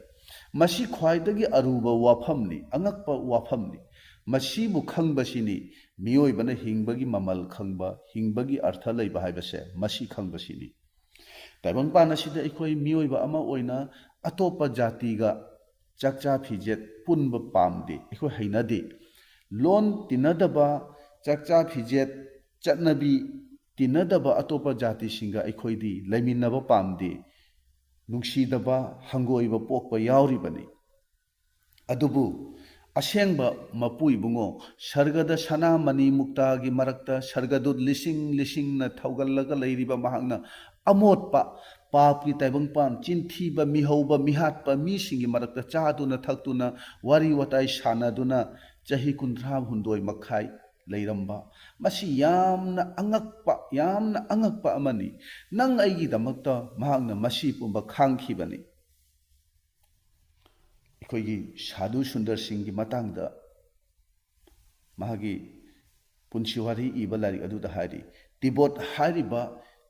ꯃꯁꯤ ꯈ꯭ꯋꯥꯏꯗꯒꯤ ꯑꯔꯨꯕ ꯋꯥꯐꯝꯅꯤ, ꯑꯉꯛꯄ ꯋꯥꯐꯝꯅꯤ꯫ ꯃꯁꯤꯕꯨ ꯈꯪꯕꯁꯤꯅꯤ ꯃꯤꯑꯣꯏꯕꯅ ꯍꯤꯡꯕꯒꯤ ꯃꯃꯜ ꯈꯪꯕ, ꯍꯤꯡꯕꯒꯤ ꯑꯔꯊ ꯂꯩꯕ ꯍꯥꯏꯕꯁꯦ ꯃꯁꯤ ꯈꯪꯕꯁꯤꯅꯤ꯫ ꯇꯥꯏꯕꯪꯄꯥꯟ ꯑꯁꯤꯗ ꯑꯩꯈꯣꯏ ꯃꯤꯑꯣꯏꯕ ꯑꯃ ꯑꯣꯏꯅ ꯑꯇꯣꯞꯄ ꯖꯥꯇꯤꯒ ꯆꯥꯛꯆꯥ ꯐꯤꯖꯦꯠ ꯄꯨꯟꯕ ꯄꯥꯝꯗꯦ, ꯑꯩꯈꯣꯏ ꯍꯩꯅꯗꯦ꯫ ꯂꯣꯟ ꯇꯤꯟꯅꯗꯕ, ꯆꯥꯛꯆꯥ ꯐꯤꯖꯦꯠ, ꯆꯠꯅꯕꯤ ꯇꯤꯟꯅꯗꯕ ꯑꯇꯣꯞꯄ ꯖꯥꯇꯤꯁꯤꯡꯒ ꯑꯩꯈꯣꯏꯗꯤ ꯂꯩꯃꯤꯟꯅꯕ ꯄꯥꯝꯗꯦ꯫ ꯅꯨꯡꯁꯤꯗꯕ, ꯍꯪꯒꯣꯏꯕ ꯄꯣꯛꯄ ꯌꯥꯎꯔꯤꯕꯅꯤ꯫ ꯑꯗꯨꯕꯨ ꯑꯁꯦꯡꯕ ꯃꯄꯨ ꯏꯕꯨꯡꯉꯣ, ꯁꯔꯒꯗ ꯁꯅꯥꯃꯅꯤ ꯃꯨꯛꯇꯥꯒꯤ ꯃꯔꯛꯇ ꯁꯔꯒꯗꯨꯠ ꯂꯤꯁꯤꯡ ꯂꯤꯁꯤꯡꯅ ꯊꯧꯒꯜꯂꯒ ꯂꯩꯔꯤꯕ ꯃꯍꯥꯛꯅ ꯑꯃꯣꯠꯄ, ꯄꯥꯞꯀꯤ ꯇꯥꯏꯕꯪꯄꯥꯟ, ꯆꯤꯟꯊꯤꯕ, ꯃꯤꯍꯧꯕ, ꯃꯤꯍꯥꯠꯄ ꯃꯤꯁꯤꯡꯒꯤ ꯃꯔꯛꯇ ꯆꯥꯗꯨꯅ ꯊꯛꯇꯨꯅ ꯋꯥꯔꯤ ꯋꯥꯇꯥꯏ ꯁꯥꯟꯅꯗꯨꯅ ꯆꯍꯤ ꯀꯨꯟꯊ꯭ꯔꯥ ꯍꯨꯝꯗꯣꯏ ꯃꯈꯥꯏ ꯂꯩꯔꯝꯕ, ꯃꯁꯤ ꯌꯥꯝꯅ ꯑꯉꯛꯄ, ꯌꯥꯝꯅ ꯑꯉꯛꯄ ꯑꯃꯅꯤ꯫ ꯅꯪ ꯑꯩꯒꯤꯗꯃꯛꯇ ꯃꯍꯥꯛꯅ ꯃꯁꯤ ꯄꯨꯝꯕ ꯈꯥꯡꯈꯤꯕꯅꯤ꯫ ꯑꯩꯈꯣꯏꯒꯤ ꯁꯥꯙꯨ ꯁꯨꯟꯗꯔ ꯁꯤꯡꯒꯤ ꯃꯇꯥꯡꯗ ꯃꯍꯥꯛꯀꯤ ꯄꯨꯟꯁꯤ ꯋꯥꯔꯤ ꯏꯕ ꯂꯥꯏꯔꯤꯛ ꯑꯗꯨꯗ ꯍꯥꯏꯔꯤ, ꯇꯤꯕꯣꯠ ꯍꯥꯏꯔꯤꯕ,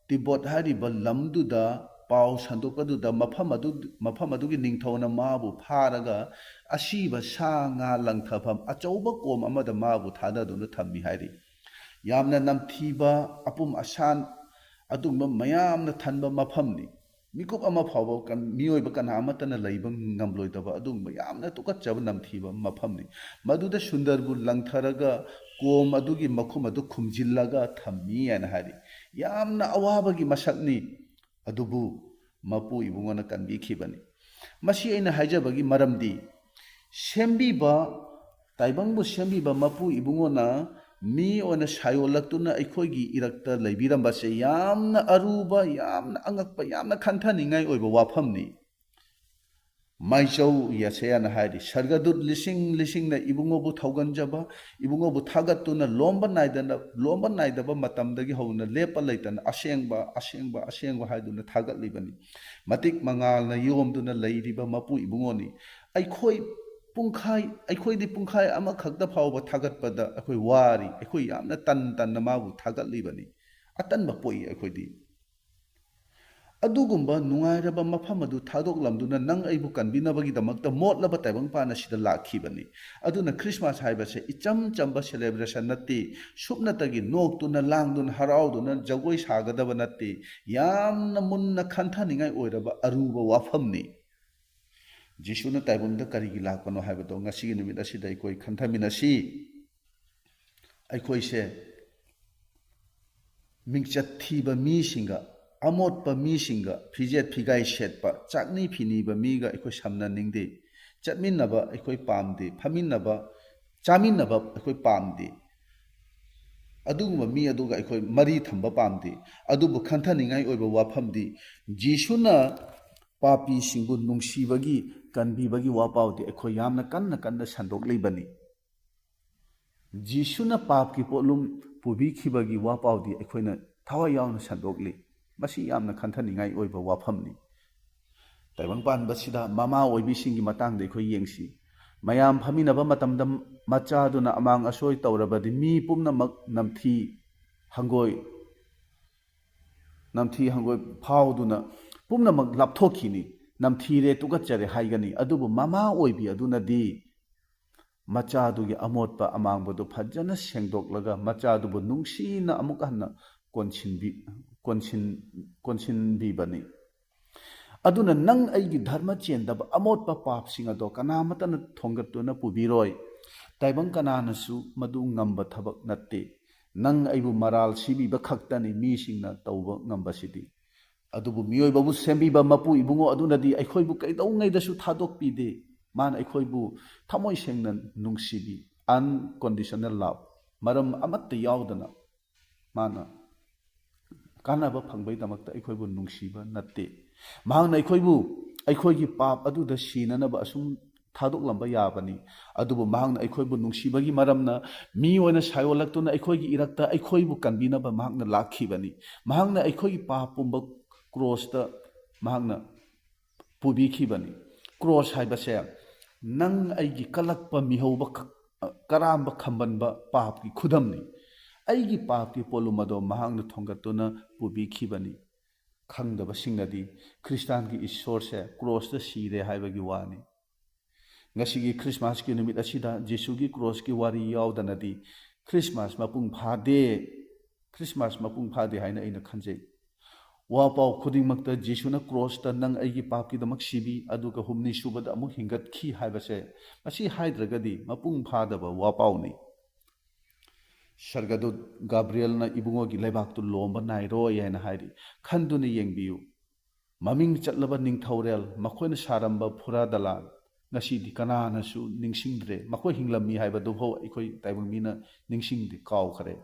ꯇꯤꯕꯣꯠ ꯍꯥꯏꯔꯤꯕ ꯂꯝꯗꯨꯗ ꯄꯥꯎ ꯁꯟꯗꯣꯛꯄꯗꯨꯗ ꯃꯐꯝ ꯑꯗꯨ, ꯃꯐꯝ ꯑꯗꯨꯒꯤ ꯅꯤꯡꯊꯧꯅ ꯃꯥꯕꯨ ꯐꯥꯔꯒ ꯑꯁꯤꯕ ꯁꯥ ꯉꯥ ꯂꯪꯊꯐꯝ ꯑꯆꯧꯕ ꯀꯣꯝ ꯑꯃꯗ ꯃꯥꯕꯨ ꯊꯥꯗꯗꯨꯅ ꯊꯝꯃꯤ ꯍꯥꯏꯔꯤ꯫ ꯌꯥꯝꯅ ꯅꯝꯊꯤꯕ, ꯑꯄꯨꯝ ꯑꯁꯥꯟ ꯑꯗꯨꯒꯨꯝꯕ ꯃꯌꯥꯝꯅ ꯊꯟꯕ ꯃꯐꯝꯅꯤ꯫ ꯃꯤꯀꯨꯞ ꯑꯃ ꯐꯥꯎꯕ ꯀꯟ-, ꯃꯤꯑꯣꯏꯕ ꯀꯅꯥ ꯑꯃꯠꯇꯅ ꯂꯩꯕ ꯉꯝꯂꯣꯏꯗꯕ ꯑꯗꯨꯒꯨꯝꯕ ꯌꯥꯝꯅ ꯇꯨꯀꯠꯆꯕ ꯅꯝꯊꯤꯕ ꯃꯐꯝꯅꯤ꯫ ꯃꯗꯨꯗ ꯁꯨꯟꯗꯔꯕꯨ ꯂꯪꯊꯔꯒ ꯀꯣꯝ ꯑꯗꯨꯒꯤ ꯃꯈꯨꯝ ꯑꯗꯨ ꯈꯨꯝꯖꯤꯜꯂꯒ ꯊꯝꯃꯤ ꯍꯥꯏꯅ ꯍꯥꯏꯔꯤ꯫ ꯌꯥꯝꯅ ꯑꯋꯥꯕꯒꯤ ꯃꯁꯛꯅꯤ, ꯑꯗꯨꯕꯨ ꯃꯄꯨ ꯏꯕꯨꯡꯉꯣꯅ ꯀꯟꯕꯤꯈꯤꯕꯅꯤ꯫ ꯃꯁꯤ ꯑꯩꯅ ꯍꯥꯏꯖꯕꯒꯤ ꯃꯔꯝꯗꯤ, ꯁꯦꯝꯕꯤꯕ, ꯇꯥꯏꯕꯪꯕꯨ ꯁꯦꯝꯕꯤꯕ ꯃꯄꯨ ꯏꯕꯨꯡꯉꯣꯅ ꯃꯤ ꯑꯣꯏꯅ ꯁꯥꯌꯣꯜꯂꯛꯇꯨꯅ ꯑꯩꯈꯣꯏꯒꯤ ꯏꯔꯛꯇ ꯂꯩꯕꯤꯔꯝꯕꯁꯦ ꯌꯥꯝꯅ ꯑꯔꯨꯕ, ꯌꯥꯝꯅ ꯑꯉꯛꯄ, ꯌꯥꯝꯅ ꯈꯟꯊꯅꯤꯡꯉꯥꯏ ꯑꯣꯏꯕ ꯋꯥꯐꯝꯅꯤ꯫ ꯃꯥꯏꯆꯧ ꯌꯦꯁꯌꯥꯅ ꯍꯥꯏꯔꯤ, ꯁꯔꯒꯗꯨꯠ ꯂꯤꯁꯤꯡ ꯂꯤꯁꯤꯡꯅ ꯏꯕꯨꯡꯉꯣꯕꯨ ꯊꯧꯒꯟꯖꯕ, ꯏꯕꯨꯡꯉꯣꯕꯨ ꯊꯥꯒꯠꯇꯨꯅ ꯂꯣꯝꯕ ꯅꯥꯏꯗꯅ, ꯂꯣꯝꯕ ꯅꯥꯏꯗꯕ ꯃꯇꯝꯗꯒꯤ ꯍꯧꯅ ꯂꯦꯞꯄ ꯂꯩꯇꯅ ꯑꯁꯦꯡꯕ, ꯑꯁꯦꯡꯕ, ꯑꯁꯦꯡꯕ ꯍꯥꯏꯗꯨꯅ ꯊꯥꯒꯠꯂꯤꯕꯅꯤ꯫ ꯃꯇꯤꯛ ꯃꯉꯥꯜꯅ ꯌꯣꯝꯗꯨꯅ ꯂꯩꯔꯤꯕ ꯃꯄꯨ ꯏꯕꯨꯡꯉꯣꯅꯤ꯫ ꯑꯩꯈꯣꯏ ꯄꯨꯡꯈꯥꯏ, ꯑꯩꯈꯣꯏꯗꯤ ꯄꯨꯡꯈꯥꯏ ꯑꯃꯈꯛꯇ ꯐꯥꯎꯕ ꯊꯥꯒꯠꯄꯗ ꯑꯩꯈꯣꯏ ꯋꯥꯔꯤ, ꯑꯩꯈꯣꯏ ꯌꯥꯝꯅ ꯇꯟ ꯇꯟꯅ ꯃꯥꯕꯨ ꯊꯥꯒꯠꯂꯤꯕꯅꯤ꯫ ꯑꯇꯟꯕ ꯄꯣꯛꯏ ꯑꯩꯈꯣꯏꯗꯤ꯫ ꯑꯗꯨꯒꯨꯝꯕ ꯅꯨꯡꯉꯥꯏꯔꯕ ꯃꯐꯝ ꯑꯗꯨ ꯊꯥꯗꯣꯛꯂꯝꯗꯨꯅ ꯅꯪ ꯑꯩꯕꯨ ꯀꯟꯕꯤꯅꯕꯒꯤꯗꯃꯛꯇ ꯃꯣꯠꯂꯕ ꯇꯥꯏꯕꯪꯄꯥꯟ ꯑꯁꯤꯗ ꯂꯥꯛꯈꯤꯕꯅꯤ꯫ ꯑꯗꯨꯅ ꯈ꯭ꯔꯤꯁꯃꯥꯁ ꯍꯥꯏꯕꯁꯦ ꯏꯆꯝ ꯆꯝꯕ celebration ꯅꯠꯇꯦ, ꯁꯨꯞꯅꯇꯒꯤ ꯅꯣꯛꯇꯨꯅ, ꯂꯥꯡꯗꯨꯅ, ꯍꯔꯥꯎꯗꯨꯅ ꯖꯒꯣꯏ ꯁꯥꯒꯗꯕ ꯅꯠꯇꯦ, ꯌꯥꯝꯅ ꯃꯨꯟꯅ ꯈꯟꯊꯅꯤꯡꯉꯥꯏ ꯑꯣꯏꯔꯕ ꯑꯔꯨꯕ ꯋꯥꯐꯝꯅꯤ꯫ ꯖꯤꯁꯨꯅ ꯇꯥꯏꯕꯪꯗ ꯀꯔꯤꯒꯤ ꯂꯥꯛꯄꯅꯣ ꯍꯥꯏꯕꯗꯣ ꯉꯁꯤꯒꯤ ꯅꯨꯃꯤꯠ ꯑꯁꯤꯗ ꯑꯩꯈꯣꯏ ꯈꯟꯊꯃꯤꯟꯅꯁꯤ꯫ ꯑꯩꯈꯣꯏꯁꯦ ꯃꯤꯡꯆꯠ ꯊꯤꯕ ꯃꯤꯁꯤꯡꯒ, ꯑꯃꯣꯠꯄ ꯃꯤꯁꯤꯡꯒ, ꯐꯤꯖꯦꯠ ꯐꯤꯒꯥꯏ ꯁꯦꯠꯄ, ꯆꯥꯛꯅꯤ ꯐꯤꯅꯤꯕ ꯃꯤꯒ ꯑꯩꯈꯣꯏ ꯁꯝꯅꯅꯤꯡꯗꯦ꯫ ꯆꯠꯃꯤꯟꯅꯕ ꯑꯩꯈꯣꯏ ꯄꯥꯝꯗꯦ, ꯐꯝꯃꯤꯟꯅꯕ, ꯆꯥꯃꯤꯟꯅꯕ ꯑꯩꯈꯣꯏ ꯄꯥꯝꯗꯦ꯫ ꯑꯗꯨꯒꯨꯝꯕ ꯃꯤ ꯑꯗꯨꯒ ꯑꯩꯈꯣꯏ ꯃꯔꯤ ꯊꯝꯕ ꯄꯥꯝꯗꯦ꯫ ꯑꯗꯨꯕꯨ ꯈꯟꯊꯅꯤꯡꯉꯥꯏ ꯑꯣꯏꯕ ꯋꯥꯐꯝꯗꯤ, ꯖꯤꯁꯨꯅ ꯄꯥꯄꯤꯁꯤꯡꯕꯨ ꯅꯨꯡꯁꯤꯕꯒꯤ, ꯀꯟꯕꯤꯕꯒꯤ ꯋꯥꯄꯥꯎꯗꯤ ꯑꯩꯈꯣꯏ ꯌꯥꯝꯅ ꯀꯟꯅ ꯀꯟꯅ ꯁꯟꯗꯣꯛꯂꯤꯕꯅꯤ꯫ ꯖꯤꯁꯨꯅ ꯄꯥꯞꯀꯤ ꯄꯣꯠꯂꯨꯝ ꯄꯨꯕꯤꯈꯤꯕꯒꯤ ꯋꯥꯄꯥꯎꯗꯤ ꯑꯩꯈꯣꯏꯅ ꯊꯋꯥꯏ ꯌꯥꯎꯅ ꯁꯟꯗꯣꯛꯂꯤ꯫ ꯃꯁꯤ ꯌꯥꯝꯅ ꯈꯟꯊꯅꯤꯡꯉꯥꯏ ꯑꯣꯏꯕ ꯋꯥꯐꯝꯅꯤ꯫ ꯇꯥꯏꯕꯪ ꯄꯥꯟꯕꯁꯤꯗ ꯃꯃꯥ ꯑꯣꯏꯕꯤꯁꯤꯡꯒꯤ ꯃꯇꯥꯡꯗ ꯑꯩꯈꯣꯏ ꯌꯦꯡꯁꯤ꯫ ꯃꯌꯥꯝ ꯐꯝꯃꯤꯟꯅꯕ ꯃꯇꯝꯗ ꯃꯆꯥꯗꯨꯅ ꯑꯃꯥꯡ ꯑꯁꯣꯏ ꯇꯧꯔꯕꯗꯤ ꯃꯤ ꯄꯨꯝꯅꯃꯛ ꯅꯝꯊꯤ ꯍꯪꯒꯣꯏ, ꯅꯝꯊꯤ ꯍꯪꯒꯣꯏ ꯐꯥꯎꯗꯨꯅ ꯄꯨꯝꯅꯃꯛ ꯂꯥꯞꯊꯣꯛꯈꯤꯅꯤ꯫ "ꯅꯝꯊꯤꯔꯦ, ꯇꯨꯀꯠꯆꯔꯦ" ꯍꯥꯏꯒꯅꯤ꯫ ꯑꯗꯨꯕꯨ ꯃꯃꯥ ꯑꯣꯏꯕꯤ ꯑꯗꯨꯅꯗꯤ ꯃꯆꯥꯗꯨꯒꯤ ꯑꯃꯣꯠꯄ ꯑꯃꯥꯡꯕꯗꯨ ꯐꯖꯅ ꯁꯦꯡꯗꯣꯛꯂꯒ ꯃꯆꯥꯗꯨꯕꯨ ꯅꯨꯡꯁꯤꯅ ꯑꯃꯨꯛ ꯍꯟꯅ ꯀꯣꯟꯁꯤꯟꯕꯤ-, ꯀꯣꯟꯁꯤꯟ-, ꯀꯣꯟꯁꯤꯟꯕꯤꯕꯅꯤ꯫ ꯑꯗꯨꯅ ꯅꯪ ꯑꯩꯒꯤ ꯙꯔꯃ ꯆꯦꯟꯗꯕ ꯑꯃꯣꯠꯄ ꯄꯥꯞꯁꯤꯡ ꯑꯗꯣ ꯀꯅꯥꯃꯠꯇꯅ ꯊꯣꯡꯒꯠꯇꯨꯅ ꯄꯨꯕꯤꯔꯣꯏ꯫ ꯇꯥꯏꯕꯪ ꯀꯅꯥꯅꯁꯨ ꯃꯗꯨ ꯉꯝꯕ ꯊꯕꯛ ꯅꯠꯇꯦ꯫ ꯅꯪ ꯑꯩꯕꯨ ꯃꯔꯥꯜ ꯁꯤꯕꯤꯕ ꯈꯛꯇꯅꯤ ꯃꯤꯁꯤꯡꯅ ꯇꯧꯕ ꯉꯝꯕꯁꯤꯗꯤ꯫ ꯑꯗꯨꯕꯨ ꯃꯤꯑꯣꯏꯕꯕꯨ ꯁꯦꯝꯕꯤꯕ ꯃꯄꯨ ꯏꯕꯨꯡꯉꯣ ꯑꯗꯨꯅꯗꯤ ꯑꯩꯈꯣꯏꯕꯨ ꯀꯩꯗꯧꯉꯩꯗꯁꯨ ꯊꯥꯗꯣꯛꯄꯤꯗꯦ꯫ ꯃꯥꯅ ꯑꯩꯈꯣꯏꯕꯨ ꯊꯃꯣꯏ ꯁꯦꯡꯅ ꯅꯨꯡꯁꯤꯕꯤ, unconditional love, ꯃꯔꯝ ꯑꯃꯠꯇ ꯌꯥꯎꯗꯅ ꯃꯥꯅ ꯀꯥꯟꯅꯕ ꯐꯪꯕꯩꯗꯃꯛꯇ ꯑꯩꯈꯣꯏꯕꯨ ꯅꯨꯡꯁꯤꯕ ꯅꯠꯇꯦ꯫ ꯃꯍꯥꯛꯅ ꯑꯩꯈꯣꯏꯕꯨ ꯑꯩꯈꯣꯏꯒꯤ ꯄꯥꯞ ꯑꯗꯨꯗ ꯁꯤꯅꯅꯕ ꯑꯁꯨꯝ ꯊꯥꯗꯣꯛꯂꯝꯕ ꯌꯥꯕꯅꯤ꯫ ꯑꯗꯨꯕꯨ ꯃꯍꯥꯛꯅ ꯑꯩꯈꯣꯏꯕꯨ ꯅꯨꯡꯁꯤꯕꯒꯤ ꯃꯔꯝꯅ ꯃꯤ ꯑꯣꯏꯅ ꯁꯥꯏꯑꯣꯜꯂꯛꯇꯨꯅ ꯑꯩꯈꯣꯏꯒꯤ ꯏꯔꯛꯇ ꯑꯩꯈꯣꯏꯕꯨ ꯀꯟꯕꯤꯅꯕ ꯃꯍꯥꯛꯅ ꯂꯥꯛꯈꯤꯕꯅꯤ꯫ ꯃꯍꯥꯛꯅ ꯑꯩꯈꯣꯏꯒꯤ ꯄꯥꯞ ꯄꯨꯝꯕ ꯀ꯭ꯔꯣꯁꯇ ꯃꯍꯥꯛꯅ ꯄꯨꯕꯤꯈꯤꯕꯅꯤ꯫ ꯀ꯭ꯔꯣꯁ ꯍꯥꯏꯕꯁꯦ ꯅꯪ ꯑꯩꯒꯤ ꯀꯜꯂꯛꯄ ꯃꯤꯍꯧꯕ ꯈ-, ꯀꯔꯥꯝꯕ ꯈꯝꯕꯟꯕ ꯄꯥꯞꯀꯤ ꯈꯨꯗꯝꯅꯤ꯫ ꯑꯩꯒꯤ ꯄꯥꯞꯀꯤ ꯄꯣꯠꯂꯨꯝ ꯑꯗꯣ ꯃꯍꯥꯛꯅ ꯊꯣꯡꯒꯠꯇꯨꯅ ꯄꯨꯕꯤꯈꯤꯕꯅꯤ꯫ ꯈꯪꯗꯕꯁꯤꯡꯅꯗꯤ ꯈ꯭ꯔꯤꯁꯇꯥꯟꯒꯤ ꯏꯁꯣꯔꯁꯦ ꯀ꯭ꯔꯣꯁꯇ ꯁꯤꯔꯦ ꯍꯥꯏꯕꯒꯤ ꯋꯥꯅꯤ꯫ ꯉꯁꯤꯒꯤ ꯈ꯭ꯔꯤꯁꯃꯥꯁꯀꯤ ꯅꯨꯃꯤꯠ ꯑꯁꯤꯗ ꯖꯤꯁꯨꯒꯤ ꯀ꯭ꯔꯣꯁꯀꯤ ꯋꯥꯔꯤ ꯌꯥꯎꯗꯅꯗꯤ ꯈ꯭ꯔꯤꯁꯃꯥꯁ ꯃꯄꯨꯡ ꯐꯥꯗꯦ, ꯈ꯭ꯔꯤꯁꯃꯥꯁ ꯃꯄꯨꯡ ꯐꯥꯗꯦ ꯍꯥꯏꯅ ꯑꯩꯅ ꯈꯟꯖꯩ꯫ ꯋꯥ ꯄꯥꯎ ꯈꯨꯗꯤꯡꯃꯛꯇ ꯖꯤꯁꯨꯅ ꯀ꯭ꯔꯣꯁꯇ "ꯅꯪ ꯑꯩꯒꯤ ꯄꯥꯞꯀꯤꯗꯃꯛ ꯁꯤꯕꯤ, ꯑꯗꯨꯒ ꯍꯨꯝꯅꯤ ꯁꯨꯕꯗ ꯑꯃꯨꯛ ꯍꯤꯡꯒꯠꯈꯤ" ꯍꯥꯏꯕꯁꯦ, ꯃꯁꯤ ꯍꯥꯏꯗ꯭ꯔꯒꯗꯤ ꯃꯄꯨꯡ ꯐꯥꯗꯕ ꯋꯥ ꯄꯥꯎꯅꯤ꯫ ꯁꯔꯒꯗꯨꯠ ꯒꯥꯕ꯭ꯔꯤꯌꯦꯜꯅ ꯏꯕꯨꯡꯉꯣꯒꯤ ꯂꯩꯕꯥꯛꯇꯨ ꯂꯣꯝꯕ ꯅꯥꯏꯔꯣꯏ ꯍꯥꯏꯅ ꯍꯥꯏꯔꯤ꯫ ꯈꯟꯗꯨꯅ ꯌꯦꯡꯕꯤꯌꯨ, ꯃꯃꯤꯡ ꯆꯠꯂꯕ ꯅꯤꯡꯊꯧꯔꯦꯜ, ꯃꯈꯣꯏꯅ ꯁꯥꯔꯝꯕ ꯐꯨꯔꯥ ꯗꯂꯥꯟ, ꯉꯁꯤꯗꯤ ꯀꯅꯥꯅꯁꯨ ꯅꯤꯡꯁꯤꯡꯗ꯭ꯔꯦ꯫ ꯃꯈꯣꯏ ꯍꯤꯡꯂꯝꯃꯤ ꯍꯥꯏꯕꯗꯨꯐꯥꯎ ꯑꯩꯈꯣꯏ ꯇꯥꯏꯕꯪ ꯃꯤꯅ ꯅꯤꯡꯁꯤꯡꯗꯦ, ꯀꯥꯎꯈ꯭ꯔꯦ꯫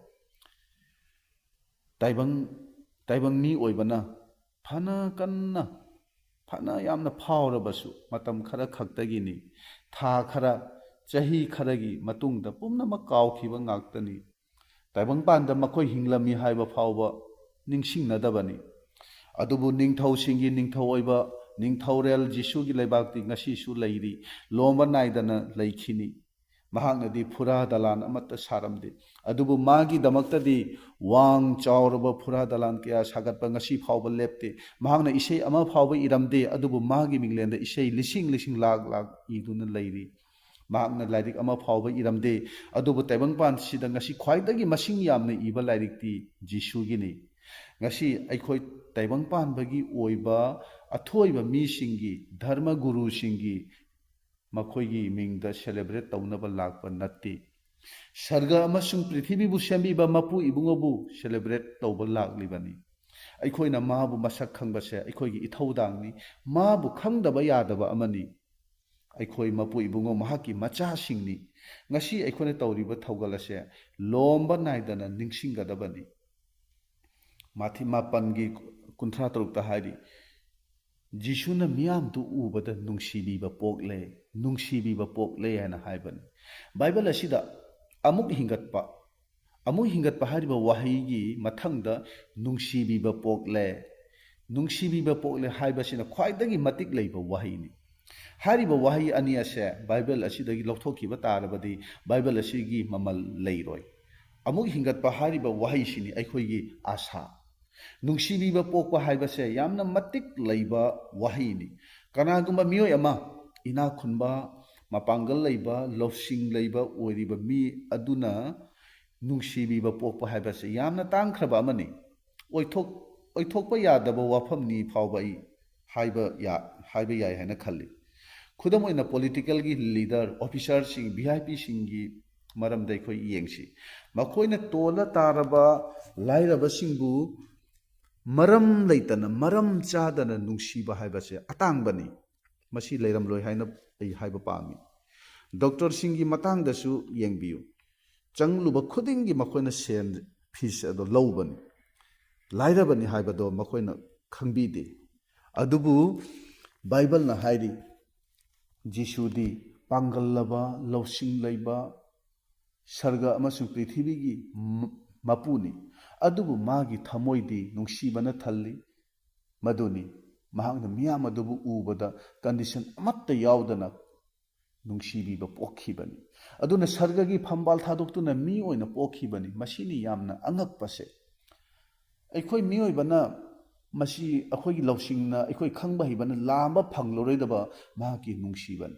ꯇꯥꯏꯕꯪ, ꯇꯥꯏꯕꯪ ꯃꯤ ꯑꯣꯏꯕꯅ ꯐꯅ ꯀꯟꯅ, ꯐꯅ ꯌꯥꯝꯅ ꯐꯥꯎꯔꯕꯁꯨ ꯃꯇꯝ ꯈꯔ ꯈꯛꯇꯒꯤꯅꯤ꯫ ꯊꯥ ꯈꯔ, ꯆꯍꯤ ꯈꯔꯒꯤ ꯃꯇꯨꯡꯗ ꯄꯨꯝꯅꯃꯛ ꯀꯥꯎꯈꯤꯕ ꯉꯥꯛꯇꯅꯤ꯫ ꯇꯥꯏꯕꯪꯄꯥꯟꯗ ꯃꯈꯣꯏ ꯍꯤꯡꯂꯝꯃꯤ ꯍꯥꯏꯕ ꯐꯥꯎꯕ ꯅꯤꯡꯁꯤꯡꯅꯗꯕꯅꯤ꯫ ꯑꯗꯨꯕꯨ ꯅꯤꯡꯊꯧꯁꯤꯡꯒꯤ ꯅꯤꯡꯊꯧ ꯑꯣꯏꯕ ꯅꯤꯡꯊꯧꯔꯦꯜ ꯖꯤꯁꯨꯒꯤ ꯂꯩꯕꯥꯛꯇꯤ ꯉꯁꯤꯁꯨ ꯂꯩꯔꯤ, ꯂꯣꯝꯕ ꯅꯥꯏꯗꯅ ꯂꯩꯈꯤꯅꯤ꯫ ꯃꯍꯥꯛꯅꯗꯤ ꯐꯨꯔꯥ ꯗꯂꯥꯟ ꯑꯃꯠꯇ ꯁꯥꯔꯝꯗꯦ꯫ ꯑꯗꯨꯕꯨ ꯃꯥꯒꯤꯗꯃꯛꯇꯗꯤ ꯋꯥꯡ ꯆꯥꯎꯔꯕ ꯐꯨꯔꯥ ꯗꯂꯥꯟ ꯀꯌꯥ ꯁꯥꯒꯠꯄ ꯉꯁꯤ ꯐꯥꯎꯕ ꯂꯦꯞꯇꯦ꯫ ꯃꯍꯥꯛꯅ ꯏꯁꯩ ꯑꯃ ꯐꯥꯎꯕ ꯏꯔꯝꯗꯦ, ꯑꯗꯨꯕꯨ ꯃꯥꯒꯤ ꯃꯤꯡꯂꯦꯟꯗ ꯏꯁꯩ ꯂꯤꯁꯤꯡ ꯂꯤꯁꯤꯡ ꯂꯥꯛ ꯂꯥꯛ ꯏꯗꯨꯅ ꯂꯩꯔꯤ꯫ ꯃꯍꯥꯛꯅ ꯂꯥꯏꯔꯤꯛ ꯑꯃ ꯐꯥꯎꯕ ꯏꯔꯝꯗꯦ, ꯑꯗꯨꯕꯨ ꯇꯥꯏꯕꯪꯄꯥꯟꯁꯤꯗ ꯉꯁꯤ ꯈ꯭ꯋꯥꯏꯗꯒꯤ ꯃꯁꯤꯡ ꯌꯥꯝꯅ ꯏꯕ ꯂꯥꯏꯔꯤꯛꯇꯤ ꯖꯤꯁꯨꯒꯤꯅꯤ꯫ ꯉꯁꯤ ꯑꯩꯈꯣꯏ ꯇꯥꯏꯕꯪꯄꯥꯟꯕꯒꯤ ꯑꯣꯏꯕ ꯑꯊꯣꯏꯕ ꯃꯤꯁꯤꯡꯒꯤ, ꯙꯔꯃ ꯒꯨꯔꯨꯁꯤꯡꯒꯤ, ꯃꯈꯣꯏꯒꯤ ꯃꯤꯡꯗ ꯁꯦꯂꯦꯕ꯭ꯔꯦꯠ ꯇꯧꯅꯕ ꯂꯥꯛꯄ ꯅꯠꯇꯦ꯫ ꯁꯔꯒ ꯑꯃꯁꯨꯡ ꯄ꯭ꯔꯤꯊꯤꯕꯤꯕꯨ ꯁꯦꯝꯕꯤꯕ ꯃꯄꯨ ꯏꯕꯨꯡꯉꯣꯕꯨ ꯁꯦꯂꯦꯕ꯭ꯔꯦꯠ ꯇꯧꯕ ꯂꯥꯛꯂꯤꯕꯅꯤ꯫ ꯑꯩꯈꯣꯏꯅ ꯃꯥꯕꯨ ꯃꯁꯛ ꯈꯪꯕꯁꯦ ꯑꯩꯈꯣꯏꯒꯤ ꯏꯊꯧꯗꯥꯡꯅꯤ꯫ ꯃꯥꯕꯨ ꯈꯪꯗꯕ ꯌꯥꯗꯕ ꯑꯃꯅꯤ꯫ ꯑꯩꯈꯣꯏ ꯃꯄꯨ ꯏꯕꯨꯡꯉꯣ ꯃꯍꯥꯛꯀꯤ ꯃꯆꯥꯁꯤꯡꯅꯤ꯫ ꯉꯁꯤ ꯑꯩꯈꯣꯏꯅ ꯇꯧꯔꯤꯕ ꯊꯧꯒꯜ ꯑꯁꯦ ꯂꯣꯝꯕ ꯅꯥꯏꯗꯅ ꯅꯤꯡꯁꯤꯡꯒꯗꯕꯅꯤ꯫ ꯃꯥꯊꯤ ꯃꯥꯄꯟꯒꯤ ꯀꯨꯟꯊ꯭ꯔꯥ ꯇꯔꯨꯛꯇ ꯍꯥꯏꯔꯤ, "ꯖꯤꯁꯨꯅ ꯃꯤꯌꯥꯝꯗꯨ ꯎꯕꯗ ꯅꯨꯡꯁꯤꯕꯤꯕ ꯄꯣꯛꯂꯦ, ꯅꯨꯡꯁꯤꯕꯤꯕ ꯄꯣꯛꯂꯦ" ꯍꯥꯏꯅ ꯍꯥꯏꯕꯅꯤ꯫ ꯕꯥꯏꯕꯜ ꯑꯁꯤꯗ "ꯑꯃꯨꯛ ꯍꯤꯡꯒꯠꯄ, ꯑꯃꯨꯛ ꯍꯤꯡꯒꯠꯄ" ꯍꯥꯏꯔꯤꯕ ꯋꯥꯍꯩꯒꯤ ꯃꯊꯪꯗ "ꯅꯨꯡꯁꯤꯕꯤꯕ ꯄꯣꯛꯂꯦ, ꯅꯨꯡꯁꯤꯕꯤꯕ ꯄꯣꯛꯂꯦ" ꯍꯥꯏꯕꯁꯤꯅ ꯈ꯭ꯋꯥꯏꯗꯒꯤ ꯃꯇꯤꯛ ꯂꯩꯕ ꯋꯥꯍꯩꯅꯤ꯫ ꯍꯥꯏꯔꯤꯕ ꯋꯥꯍꯩ ꯑꯅꯤ ꯑꯁꯦ ꯕꯥꯏꯕꯜ ꯑꯁꯤꯗꯒꯤ ꯂꯧꯊꯣꯛꯈꯤꯕ ꯇꯥꯔꯕꯗꯤ ꯕꯥꯏꯕꯜ ꯑꯁꯤꯒꯤ ꯃꯃꯜ ꯂꯩꯔꯣꯏ꯫ "ꯑꯃꯨꯛ ꯍꯤꯡꯒꯠꯄ" ꯍꯥꯏꯔꯤꯕ ꯋꯥꯍꯩꯁꯤꯅꯤ ꯑꯩꯈꯣꯏꯒꯤ ꯑꯥꯁꯥ꯫ ꯅꯨꯡꯁꯤꯕꯤꯕ ꯄꯣꯛꯄ ꯍꯥꯏꯕꯁꯦ ꯌꯥꯝꯅ ꯃꯇꯤꯛ ꯂꯩꯕ ꯋꯥꯍꯩꯅꯤ꯫ ꯀꯅꯥꯒꯨꯝꯕ ꯃꯤꯑꯣꯏ ꯑꯃ ꯏꯅꯥꯛ ꯈꯨꯟꯕ, ꯃꯄꯥꯡꯒꯜ ꯂꯩꯕ, ꯂꯧꯁꯤꯡ ꯂꯩꯕ ꯑꯣꯏꯔꯤꯕ ꯃꯤ ꯑꯗꯨꯅ ꯅꯨꯡꯁꯤꯕꯤꯕ ꯄꯣꯛꯄ ꯍꯥꯏꯕꯁꯦ ꯌꯥꯝꯅ ꯇꯥꯡꯈ꯭ꯔꯕ ꯑꯃꯅꯤ꯫ ꯑꯣꯏꯊꯣꯛ-, ꯑꯣꯏꯊꯣꯛꯄ ꯌꯥꯗꯕ ꯋꯥꯐꯝꯅꯤ ꯐꯥꯎꯕ ꯑꯩ ꯍꯥꯏꯕ ꯌꯥ-, ꯍꯥꯏꯕ ꯌꯥꯏ ꯍꯥꯏꯅ ꯈꯜꯂꯤ꯫ ꯈꯨꯗꯝ ꯑꯣꯏꯅ, ꯄꯣꯂꯤꯇꯤꯀꯦꯜꯒꯤ ꯂꯤꯗꯔ, ꯑꯣꯐꯤꯁꯥꯔꯁꯤꯡ, ꯚꯤ ꯑꯥꯏ ꯄꯤꯁꯤꯡꯒꯤ ꯃꯔꯝꯗ ꯑꯩꯈꯣꯏ ꯌꯦꯡꯁꯤ꯫ ꯃꯈꯣꯏꯅ ꯇꯣꯜꯂ ꯇꯥꯔꯕ ꯂꯥꯏꯔꯕꯁꯤꯡꯕꯨ ꯃꯔꯝ ꯂꯩꯇꯅ, ꯃꯔꯝ ꯆꯥꯗꯅ ꯅꯨꯡꯁꯤꯕ ꯍꯥꯏꯕꯁꯦ ꯑꯇꯥꯡꯕꯅꯤ꯫ ꯃꯁꯤ ꯂꯩꯔꯝꯂꯣꯏ ꯍꯥꯏꯅ ꯑꯩ ꯍꯥꯏꯕ ꯄꯥꯝꯃꯤ꯫ ꯗꯣꯛꯇꯔꯁꯤꯡꯒꯤ ꯃꯇꯥꯡꯗꯁꯨ ꯌꯦꯡꯕꯤꯌꯨ꯫ ꯆꯪꯂꯨꯕ ꯈꯨꯗꯤꯡꯒꯤ ꯃꯈꯣꯏꯅ ꯁꯦꯟ, ꯐꯤꯁ ꯑꯗꯣ ꯂꯧꯕꯅꯤ꯫ ꯂꯥꯏꯔꯕꯅꯤ ꯍꯥꯏꯕꯗꯣ ꯃꯈꯣꯏꯅ ꯈꯪꯕꯤꯗꯦ꯫ ꯑꯗꯨꯕꯨ ꯕꯥꯏꯕꯜꯅ ꯍꯥꯏꯔꯤ, ꯖꯤꯁꯨꯗꯤ ꯄꯥꯡꯒꯜꯂꯕ, ꯂꯧꯁꯤꯡ ꯂꯩꯕ, ꯁꯔꯒ ꯑꯃꯁꯨꯡ ꯄ꯭ꯔꯤꯊꯤꯕꯤꯒꯤ ꯃ-, ꯃꯄꯨꯅꯤ꯫ ꯑꯗꯨꯕꯨ ꯃꯥꯒꯤ ꯊꯃꯣꯏꯗꯤ ꯅꯨꯡꯁꯤꯕꯅ ꯊꯜꯂꯤ꯫ ꯃꯗꯨꯅꯤ ꯃꯍꯥꯛꯅ ꯃꯤꯌꯥꯝ ꯑꯗꯨꯕꯨ ꯎꯕꯗ ꯀꯟꯗꯤꯁꯟ ꯑꯃꯠꯇ ꯌꯥꯎꯗꯅ ꯅꯨꯡꯁꯤꯕꯤꯕ ꯄꯣꯛꯈꯤꯕꯅꯤ꯫ ꯑꯗꯨꯅ ꯁꯔꯒꯒꯤ ꯐꯝꯕꯥꯜ ꯊꯥꯗꯣꯛꯇꯨꯅ ꯃꯤ ꯑꯣꯏꯅ ꯄꯣꯛꯈꯤꯕꯅꯤ꯫ ꯃꯁꯤꯅꯤ ꯌꯥꯝꯅ ꯑꯉꯛꯄꯁꯦ꯫ ꯑꯩꯈꯣꯏ ꯃꯤꯑꯣꯏꯕꯅ, ꯃꯁꯤ ꯑꯩꯈꯣꯏꯒꯤ ꯂꯧꯁꯤꯡꯅ, ꯑꯩꯈꯣꯏ ꯈꯪꯕ ꯍꯩꯕꯅ ꯂꯥꯝꯕ ꯐꯪꯂꯔꯣꯏꯗꯕ ꯃꯍꯥꯛꯀꯤ ꯅꯨꯡꯁꯤꯕꯅꯤ,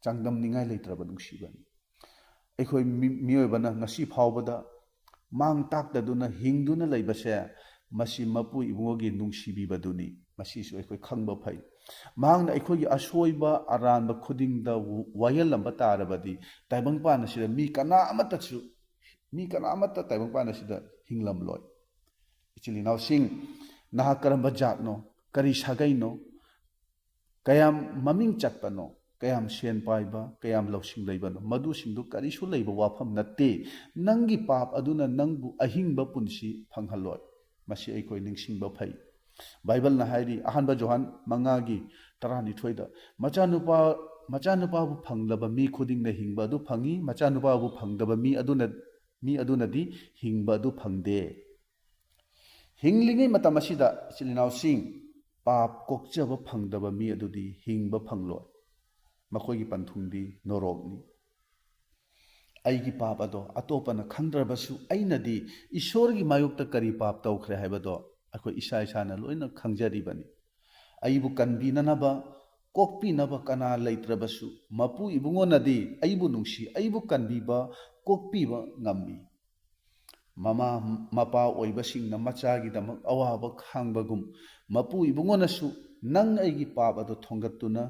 ꯆꯥꯡꯗꯝꯅꯤꯡꯉꯥꯏ ꯂꯩꯇ꯭ꯔꯕ ꯅꯨꯡꯁꯤꯕꯅꯤ꯫ ꯑꯩꯈꯣꯏ ꯃꯤ-, ꯃꯤꯑꯣꯏꯕꯅ ꯉꯁꯤ ꯐꯥꯎꯕꯗ ꯃꯥꯡ ꯇꯥꯛꯇꯗꯨꯅ ꯍꯤꯡꯗꯨꯅ ꯂꯩꯕꯁꯦ, ꯃꯁꯤ ꯃꯄꯨ ꯏꯕꯨꯡꯉꯣꯒꯤ ꯅꯨꯡꯁꯤꯕꯤꯕꯗꯨꯅꯤ꯫ ꯃꯁꯤꯁꯨ ꯑꯩꯈꯣꯏ ꯈꯪꯕ ꯐꯩ꯫ ꯃꯍꯥꯛꯅ ꯑꯩꯈꯣꯏꯒꯤ ꯑꯁꯣꯏꯕ ꯑꯔꯥꯟꯕ ꯈꯨꯗꯤꯡꯗ ꯋꯥꯌꯦꯜꯂꯝꯕ ꯇꯥꯔꯕꯗꯤ, ꯇꯥꯏꯕꯪꯄꯥꯟ ꯑꯁꯤꯗ ꯃꯤ ꯀꯅꯥ ꯑꯃꯠꯇꯁꯨ, ꯃꯤ ꯀꯅꯥ ꯑꯃꯠꯇ ꯇꯥꯏꯕꯪꯄꯥꯟ ꯑꯁꯤꯗ ꯍꯤꯡꯂꯝꯂꯣꯏ꯫ ꯏꯆꯤꯜ ꯏꯅꯥꯎꯁꯤꯡ, ꯅꯍꯥꯛ ꯀꯔꯝꯕ ꯖꯥꯠꯅꯣ? ꯀꯔꯤ ꯁꯥꯒꯩꯅꯣ? ꯀꯌꯥꯝ ꯃꯃꯤꯡ ꯆꯠꯄꯅꯣ? ꯀꯌꯥꯝ ꯁꯦꯟ ꯄꯥꯏꯕ, ꯀꯌꯥꯝ ꯂꯧꯁꯤꯡ ꯂꯩꯕꯅꯣ? ꯃꯗꯨꯁꯤꯡꯗꯨ ꯀꯔꯤꯁꯨ ꯂꯩꯕ ꯋꯥꯐꯝ ꯅꯠꯇꯦ꯫ ꯅꯪꯒꯤ ꯄꯥꯞ ꯑꯗꯨꯅ ꯅꯪꯕꯨ ꯑꯍꯤꯡꯕ ꯄꯨꯟꯁꯤ ꯐꯪꯍꯜꯂꯣꯏ꯫ ꯃꯁꯤ ꯑꯩꯈꯣꯏ ꯅꯤꯡꯁꯤꯡꯕ ꯐꯩ꯫ ꯕꯥꯏꯕꯜꯅ ꯍꯥꯏꯔꯤ, ꯑꯍꯥꯟꯕ ꯖꯣꯍꯥꯟ ꯃꯉꯥꯒꯤ ꯇꯔꯥꯅꯤꯊꯣꯏꯗ, "ꯃꯆꯥꯅꯨꯄꯥ, ꯃꯆꯥꯅꯨꯄꯥꯕꯨ ꯐꯪꯂꯕ ꯃꯤ ꯈꯨꯗꯤꯡꯅ ꯍꯤꯡꯕ ꯑꯗꯨ ꯐꯪꯏ, ꯃꯆꯥꯅꯨꯄꯥꯕꯨ ꯐꯪꯗꯕ ꯃꯤ ꯑꯗꯨꯅ, ꯃꯤ ꯑꯗꯨꯅꯗꯤ ꯍꯤꯡꯕ ꯑꯗꯨ ꯐꯪꯗꯦ"꯫ ꯍꯤꯡꯂꯤꯉꯩ ꯃꯇꯝ ꯑꯁꯤꯗ, ꯏꯆꯤꯜ ꯏꯅꯥꯎꯁꯤꯡ, ꯄꯥꯞ ꯀꯣꯛꯆꯕ ꯐꯪꯗꯕ ꯃꯤ ꯑꯗꯨꯗꯤ ꯍꯤꯡꯕ ꯐꯪꯂꯣꯏ꯫ ꯃꯈꯣꯏꯒꯤ ꯄꯟꯊꯨꯡꯗꯤ ꯅꯣꯔꯣꯛꯅꯤ꯫ ꯑꯩꯒꯤ ꯄꯥꯞ ꯑꯗꯣ ꯑꯇꯣꯞꯄꯅ ꯈꯪꯗ꯭ꯔꯕꯁꯨ, ꯑꯩꯅꯗꯤ ꯏꯁꯣꯔꯒꯤ ꯃꯥꯌꯣꯛꯇ ꯀꯔꯤ ꯄꯥꯞ ꯇꯧꯈ꯭ꯔꯦ ꯍꯥꯏꯕꯗꯣ ꯑꯩꯈꯣꯏ ꯏꯁꯥ ꯏꯁꯥꯅ ꯂꯣꯏꯅ ꯈꯪꯖꯔꯤꯕꯅꯤ꯫ ꯑꯩꯕꯨ ꯀꯟꯕꯤꯅꯅꯕ, ꯀꯣꯛꯄꯤꯅꯕ ꯀꯅꯥ ꯂꯩꯇ꯭ꯔꯕꯁꯨ, ꯃꯄꯨ ꯏꯕꯨꯡꯉꯣꯅꯗꯤ ꯑꯩꯕꯨ ꯅꯨꯡꯁꯤ, ꯑꯩꯕꯨ ꯀꯟꯕꯤꯕ, ꯀꯣꯛꯄꯤꯕ ꯉꯝꯃꯤ꯫ ꯃꯃꯥ ꯃꯄꯥ ꯑꯣꯏꯕꯁꯤꯡꯅ ꯃꯆꯥꯒꯤꯗꯃꯛ ꯑꯋꯥꯕ ꯈꯥꯡꯕꯒꯨꯝ, ꯃꯄꯨ ꯏꯕꯨꯡꯉꯣꯅꯁꯨ ꯅꯪ ꯑꯩꯒꯤ ꯄꯥꯞ ꯑꯗꯨ ꯊꯣꯡꯒꯠꯇꯨꯅ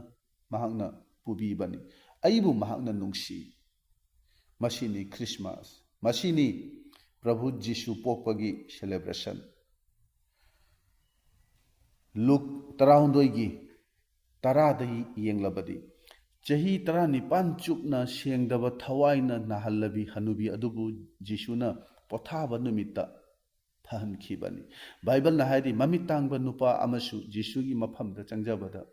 ꯃꯍꯥꯛꯅ ꯄꯨꯕꯤꯕꯅꯤ꯫ ꯑꯩꯕꯨ ꯃꯍꯥꯛꯅ ꯅꯨꯡꯁꯤ꯫ ꯃꯁꯤꯅꯤ ꯈ꯭ꯔꯤꯁꯃꯥꯁ, ꯃꯁꯤꯅꯤ ꯄ꯭ꯔꯚꯨ ꯖꯤꯁꯨ ꯄꯣꯛꯄꯒꯤ celebration꯫ ꯂꯨꯛ ꯇꯔꯥꯍꯨꯝꯗꯣꯏꯒꯤ ꯇꯔꯥꯗ ꯌꯦꯡꯂꯕꯗꯤ, ꯆꯍꯤ ꯇꯔꯥꯅꯤꯄꯥꯟ ꯆꯨꯞꯅ ꯁꯦꯡꯗꯕ ꯊꯋꯥꯏꯅ ꯅꯥꯍꯜꯂꯕꯤ ꯍꯅꯨꯕꯤ ꯑꯗꯨꯕꯨ ꯖꯤꯁꯨꯅ ꯄꯣꯊꯥꯕ ꯅꯨꯃꯤꯠꯇ ꯐꯍꯟꯈꯤꯕꯅꯤ꯫ ꯕꯥꯏꯕꯜꯅ ꯍꯥꯏꯔꯤ, ꯃꯃꯤꯠ ꯇꯥꯡꯕ ꯅꯨꯄꯥ ꯑꯃꯁꯨ ꯖꯤꯁꯨꯒꯤ ꯃꯐꯝꯗ ꯆꯪꯖꯕꯗ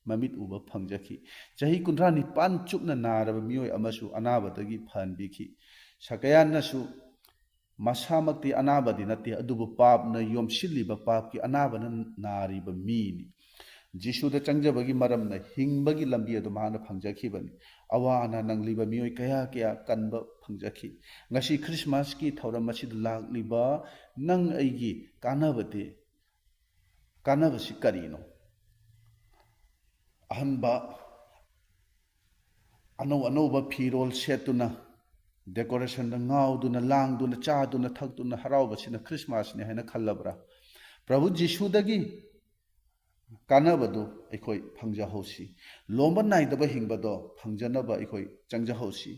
ꯃꯃꯤꯠ ꯎꯕ ꯐꯪꯖꯈꯤ꯫ ꯆꯍꯤ ꯀꯨꯟꯊ꯭ꯔꯥ ꯅꯤꯄꯥꯟ ꯆꯨꯞꯅ ꯅꯥꯔꯕ ꯃꯤꯑꯣꯏ ꯑꯃꯁꯨ ꯑꯅꯥꯕꯗꯒꯤ ꯐꯍꯟꯕꯤꯈꯤ꯫ ꯁꯀꯌꯥꯟꯅꯁꯨ ꯃꯁꯥꯃꯛꯇꯤ ꯑꯅꯥꯕꯗꯤ ꯅꯠꯇꯦ, ꯑꯗꯨꯕꯨ ꯄꯥꯞꯅ ꯌꯣꯝꯁꯤꯜꯂꯤꯕ ꯄꯥꯞꯀꯤ ꯑꯅꯥꯕꯅ ꯅꯥꯔꯤꯕ ꯃꯤꯅꯤ꯫ ꯖꯤꯁꯨꯗ ꯆꯪꯖꯕꯒꯤ ꯃꯔꯝꯅ ꯍꯤꯡꯕꯒꯤ ꯂꯝꯕꯤ ꯑꯗꯨ ꯃꯍꯥꯛꯅ ꯐꯪꯖꯈꯤꯕꯅꯤ꯫ ꯑꯋꯥ ꯑꯅꯥ ꯅꯪꯂꯤꯕ ꯃꯤꯑꯣꯏ ꯀꯌꯥ ꯀꯌꯥ ꯀꯟꯕ ꯐꯪꯖꯈꯤ꯫ ꯉꯁꯤ ꯈ꯭ꯔꯤꯁꯃꯥꯁꯀꯤ ꯊꯧꯔꯝ ꯑꯁꯤꯗ ꯂꯥꯛꯂꯤꯕ ꯅꯪ ꯑꯩꯒꯤ ꯀꯥꯟꯅꯕꯗꯤ, ꯀꯥꯟꯅꯕꯁꯤ ꯀꯔꯤꯅꯣ? ꯑꯍꯟꯕ, ꯑꯅꯧ ꯑꯅꯧꯕ ꯐꯤꯔꯣꯜ ꯁꯦꯠꯇꯨꯅ, decorationꯗ ꯉꯥꯎꯗꯨꯅ, ꯂꯥꯡꯗꯨꯅ, ꯆꯥꯗꯨꯅ, ꯊꯛꯇꯨꯅ ꯍꯔꯥꯎꯕꯁꯤꯅ ꯈ꯭ꯔꯤꯁꯃꯥꯁꯅꯤ ꯍꯥꯏꯅ ꯈꯜꯂꯕ꯭ꯔꯥ? ꯄ꯭ꯔꯚꯨ ꯖꯤꯁꯨꯗꯒꯤ ꯀꯥꯟꯅꯕꯗꯨ ꯑꯩꯈꯣꯏ ꯐꯪꯖꯍꯧꯁꯤ꯫ ꯂꯣꯝꯕ ꯅꯥꯏꯗꯕ ꯍꯤꯡꯕꯗꯣ ꯐꯪꯖꯅꯕ ꯑꯩꯈꯣꯏ ꯆꯪꯖꯍꯧꯁꯤ꯫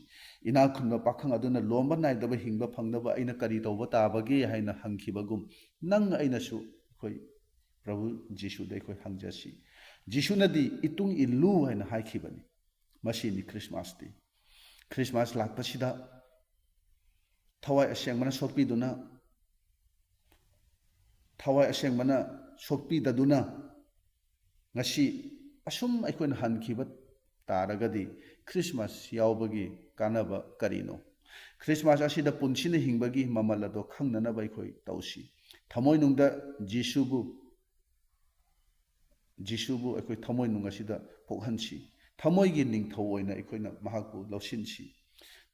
ꯏꯅꯥꯛ ꯈꯨꯟꯕ ꯄꯥꯈꯪ ꯑꯗꯨꯅ ꯂꯣꯝꯕ ꯅꯥꯏꯗꯕ ꯍꯤꯡꯕ ꯐꯪꯅꯕ ꯑꯩꯅ ꯀꯔꯤ ꯇꯧꯕ ꯇꯥꯕꯒꯦ ꯍꯥꯏꯅ ꯍꯪꯈꯤꯕꯒꯨꯝ, ꯅꯪ ꯑꯩꯅꯁꯨ ꯑꯩꯈꯣꯏ ꯄ꯭ꯔꯚꯨ ꯖꯤꯁꯨꯗ ꯑꯩꯈꯣꯏ ꯍꯪꯖꯁꯤ꯫ ꯖꯤꯁꯨꯅꯗꯤ ꯏꯇꯨꯡ ꯏꯜꯂꯨ ꯍꯥꯏꯅ ꯍꯥꯏꯈꯤꯕꯅꯤ꯫ ꯃꯁꯤꯅꯤ ꯈ꯭ꯔꯤꯁꯃꯥꯁꯇꯤ꯫ ꯈ꯭ꯔꯤꯁꯃꯥꯁ ꯂꯥꯛꯄꯁꯤꯗ ꯊꯋꯥꯏ ꯑꯁꯦꯡꯕꯅ ꯁꯣꯛꯄꯤꯗꯨꯅ, ꯊꯋꯥꯏ ꯑꯁꯦꯡꯕꯅ ꯁꯣꯛꯄꯤꯗꯗꯨꯅ ꯉꯁꯤ ꯑꯁꯨꯝ ꯑꯩꯈꯣꯏꯅ ꯍꯟꯈꯤꯕ ꯇꯥꯔꯒꯗꯤ ꯈ꯭ꯔꯤꯁꯃꯥꯁ ꯌꯥꯎꯕꯒꯤ ꯀꯥꯟꯅꯕ ꯀꯔꯤꯅꯣ? ꯈ꯭ꯔꯤꯁꯃꯥꯁ ꯑꯁꯤꯗ ꯄꯨꯟꯁꯤꯅ ꯍꯤꯡꯕꯒꯤ ꯃꯃꯜ ꯑꯗꯣ ꯈꯪꯅꯅꯕ ꯑꯩꯈꯣꯏ ꯇꯧꯁꯤ꯫ ꯊꯃꯣꯏꯅꯨꯡꯗ ꯖꯤꯁꯨꯕꯨ, ꯖꯤꯁꯨꯕꯨ ꯑꯩꯈꯣꯏ ꯊꯃꯣꯏꯅꯨꯡ ꯑꯁꯤꯗ ꯄꯣꯛꯍꯟꯁꯤ꯫ ꯊꯃꯣꯏꯒꯤ ꯅꯤꯡꯊꯧ ꯑꯣꯏꯅ ꯑꯩꯈꯣꯏꯅ ꯃꯍꯥꯛꯄꯨ ꯂꯧꯁꯤꯟꯁꯤ꯫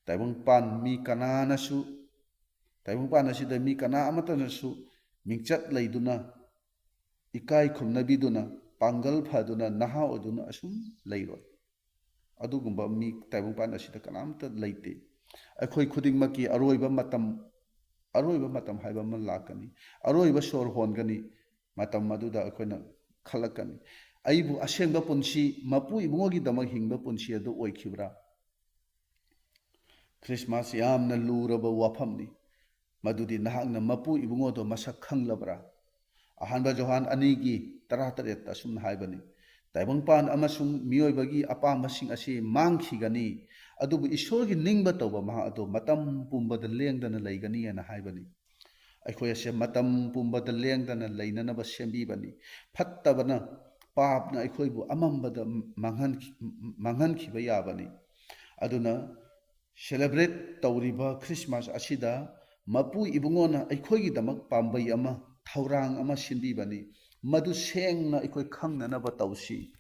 ꯇꯥꯏꯕꯪꯄꯥꯟ ꯃꯤ ꯀꯅꯥꯅꯁꯨ, ꯇꯥꯏꯕꯪꯄꯥꯟ ꯑꯁꯤꯗ ꯃꯤ ꯀꯅꯥ ꯑꯃꯠꯇꯅꯁꯨ ꯃꯤꯡꯆꯠ ꯂꯩꯗꯨꯅ, ꯏꯀꯥꯏ ꯈꯨꯝꯅꯕꯤꯗꯨꯅ, ꯄꯥꯡꯒꯜ ꯐꯗꯨꯅ, ꯅꯍꯥ ꯑꯣꯏꯗꯨꯅ ꯑꯁꯨꯝ ꯂꯩꯔꯣꯏ꯫ ꯑꯗꯨꯒꯨꯝꯕ ꯃꯤ ꯇꯥꯏꯕꯪꯄꯥꯟ ꯑꯁꯤꯗ ꯀꯅꯥꯝꯇ ꯂꯩꯇꯦ꯫ ꯑꯩꯈꯣꯏ ꯈꯨꯗꯤꯡꯃꯛꯀꯤ ꯑꯔꯣꯏꯕ ꯃꯇꯝ, ꯑꯔꯣꯏꯕ ꯃꯇꯝ ꯍꯥꯏꯕ ꯑꯃ ꯂꯥꯛꯀꯅꯤ꯫ ꯑꯔꯣꯏꯕ ꯁꯣꯔ ꯍꯣꯟꯒꯅꯤ꯫ ꯃꯇꯝ ꯑꯗꯨꯗ ꯑꯩꯈꯣꯏꯅ ꯈꯜꯂꯛꯀꯅꯤ, "ꯑꯩꯕꯨ ꯑꯁꯦꯡꯕ ꯄꯨꯟꯁꯤ, ꯃꯄꯨ ꯏꯕꯨꯡꯉꯣꯒꯤꯗꯃꯛ ꯍꯤꯡꯕ ꯄꯨꯟꯁꯤ ꯑꯗꯨ ꯑꯣꯏꯈꯤꯕ꯭ꯔꯥ?" ꯈ꯭ꯔꯤꯁꯃꯥꯁ ꯌꯥꯝꯅ ꯂꯨꯔꯕ ꯋꯥꯐꯝꯅꯤ꯫ ꯃꯗꯨꯗꯤ ꯅꯍꯥꯛꯅ ꯃꯄꯨ ꯏꯕꯨꯡꯉꯣꯗꯣ ꯃꯁꯛ ꯈꯪꯂꯕ꯭ꯔꯥ? ꯑꯍꯥꯟꯕ ꯖꯣꯍꯥꯟ ꯑꯅꯤꯒꯤ ꯇꯔꯥꯇꯔꯦꯠꯇ ꯑꯁꯨꯝꯅ ꯍꯥꯏꯕꯅꯤ, "ꯇꯥꯏꯕꯪꯄꯥꯟ ꯑꯃꯁꯨꯡ ꯃꯤꯑꯣꯏꯕꯒꯤ ꯑꯄꯥꯝꯕꯁꯤꯡ ꯑꯁꯤ ꯃꯥꯡꯈꯤꯒꯅꯤ, ꯑꯗꯨꯕꯨ ꯏꯁꯣꯔꯒꯤ ꯅꯤꯡꯕ ꯇꯧꯕ ꯃꯍꯥꯛ ꯑꯗꯣ ꯃꯇꯝ ꯄꯨꯝꯕꯗ ꯂꯦꯡꯗꯅ ꯂꯩꯒꯅꯤ" ꯍꯥꯏꯅ ꯍꯥꯏꯕꯅꯤ꯫ ꯑꯩꯈꯣꯏ ꯑꯁꯦ ꯃꯇꯝ ꯄꯨꯝꯕꯗ ꯂꯦꯡꯗꯅ ꯂꯩꯅꯅꯕ ꯁꯦꯝꯕꯤꯕꯅꯤ꯫ ꯐꯠꯇꯕꯅ, ꯄꯥꯞꯅ ꯑꯩꯈꯣꯏꯕꯨ ꯑꯃꯝꯕꯗ ꯃꯥꯡꯍꯟꯈꯤ-, ꯃꯥꯡꯍꯟꯈꯤꯕ ꯌꯥꯕꯅꯤ꯫ ꯑꯗꯨꯅ celebrate ꯇꯧꯔꯤꯕ ꯈ꯭ꯔꯤꯁꯃꯥꯁ ꯑꯁꯤꯗ ꯃꯄꯨ ꯏꯕꯨꯡꯉꯣꯅ ꯑꯩꯈꯣꯏꯒꯤꯗꯃꯛ ꯄꯥꯝꯕꯩ ꯑꯃ, ꯊꯧꯔꯥꯡ ꯑꯃ ꯁꯤꯟꯕꯤꯕꯅꯤ꯫ ꯃꯗꯨ ꯁꯦꯡꯅ ꯑꯩꯈꯣꯏ ꯈꯪꯅꯅꯕ ꯇꯧꯁꯤ꯫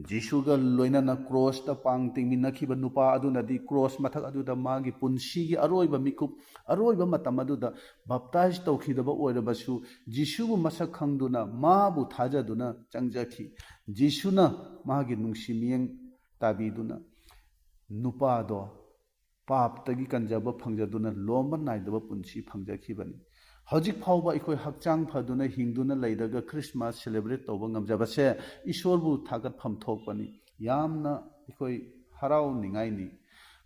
ꯖꯤꯁꯨꯒ ꯂꯣꯏꯅꯅ ꯀ꯭ꯔꯣꯁꯇ ꯄꯥꯡ ꯇꯤꯡꯃꯤꯟꯅꯈꯤꯕ ꯅꯨꯄꯥ ꯑꯗꯨꯅꯗꯤ ꯀ꯭ꯔꯣꯁ ꯃꯊꯛ ꯑꯗꯨꯗ ꯃꯥꯒꯤ ꯄꯨꯟꯁꯤꯒꯤ ꯑꯔꯣꯏꯕ ꯃꯤꯀꯨꯞ, ꯑꯔꯣꯏꯕ ꯃꯇꯝ ꯑꯗꯨꯗ ꯕꯞꯇꯥꯏꯖ ꯇꯧꯈꯤꯗꯕ ꯑꯣꯏꯔꯕꯁꯨ, ꯖꯤꯁꯨꯕꯨ ꯃꯁꯛ ꯈꯪꯗꯨꯅ ꯃꯥꯕꯨ ꯊꯥꯖꯗꯨꯅ ꯆꯪꯖꯈꯤ꯫ ꯖꯤꯁꯨꯅ ꯃꯥꯒꯤ ꯅꯨꯡꯁꯤ ꯃꯤꯠꯌꯦꯡ ꯇꯥꯕꯤꯗꯨꯅ ꯅꯨꯄꯥꯗꯣ ꯄꯥꯞꯇꯒꯤ ꯀꯟꯖꯕ ꯐꯪꯖꯗꯨꯅ ꯂꯣꯝꯕ ꯅꯥꯏꯗꯕ ꯄꯨꯟꯁꯤ ꯐꯪꯖꯈꯤꯕꯅꯤ꯫ ꯍꯧꯖꯤꯛ ꯐꯥꯎꯕ ꯑꯩꯈꯣꯏ ꯍꯛꯆꯥꯡ ꯐꯗꯨꯅ ꯍꯤꯡꯗꯨꯅ ꯂꯩꯔꯒ ꯈ꯭ꯔꯤꯁꯃꯥꯁ celebrate ꯇꯧꯕ ꯉꯝꯖꯕꯁꯦ ꯏꯁꯣꯔꯕꯨ ꯊꯥꯒꯠꯐꯝ ꯊꯣꯛꯄꯅꯤ꯫ ꯌꯥꯝꯅ ꯑꯩꯈꯣꯏ ꯍꯔꯥꯎꯅꯤꯡꯉꯥꯏꯅꯤ꯫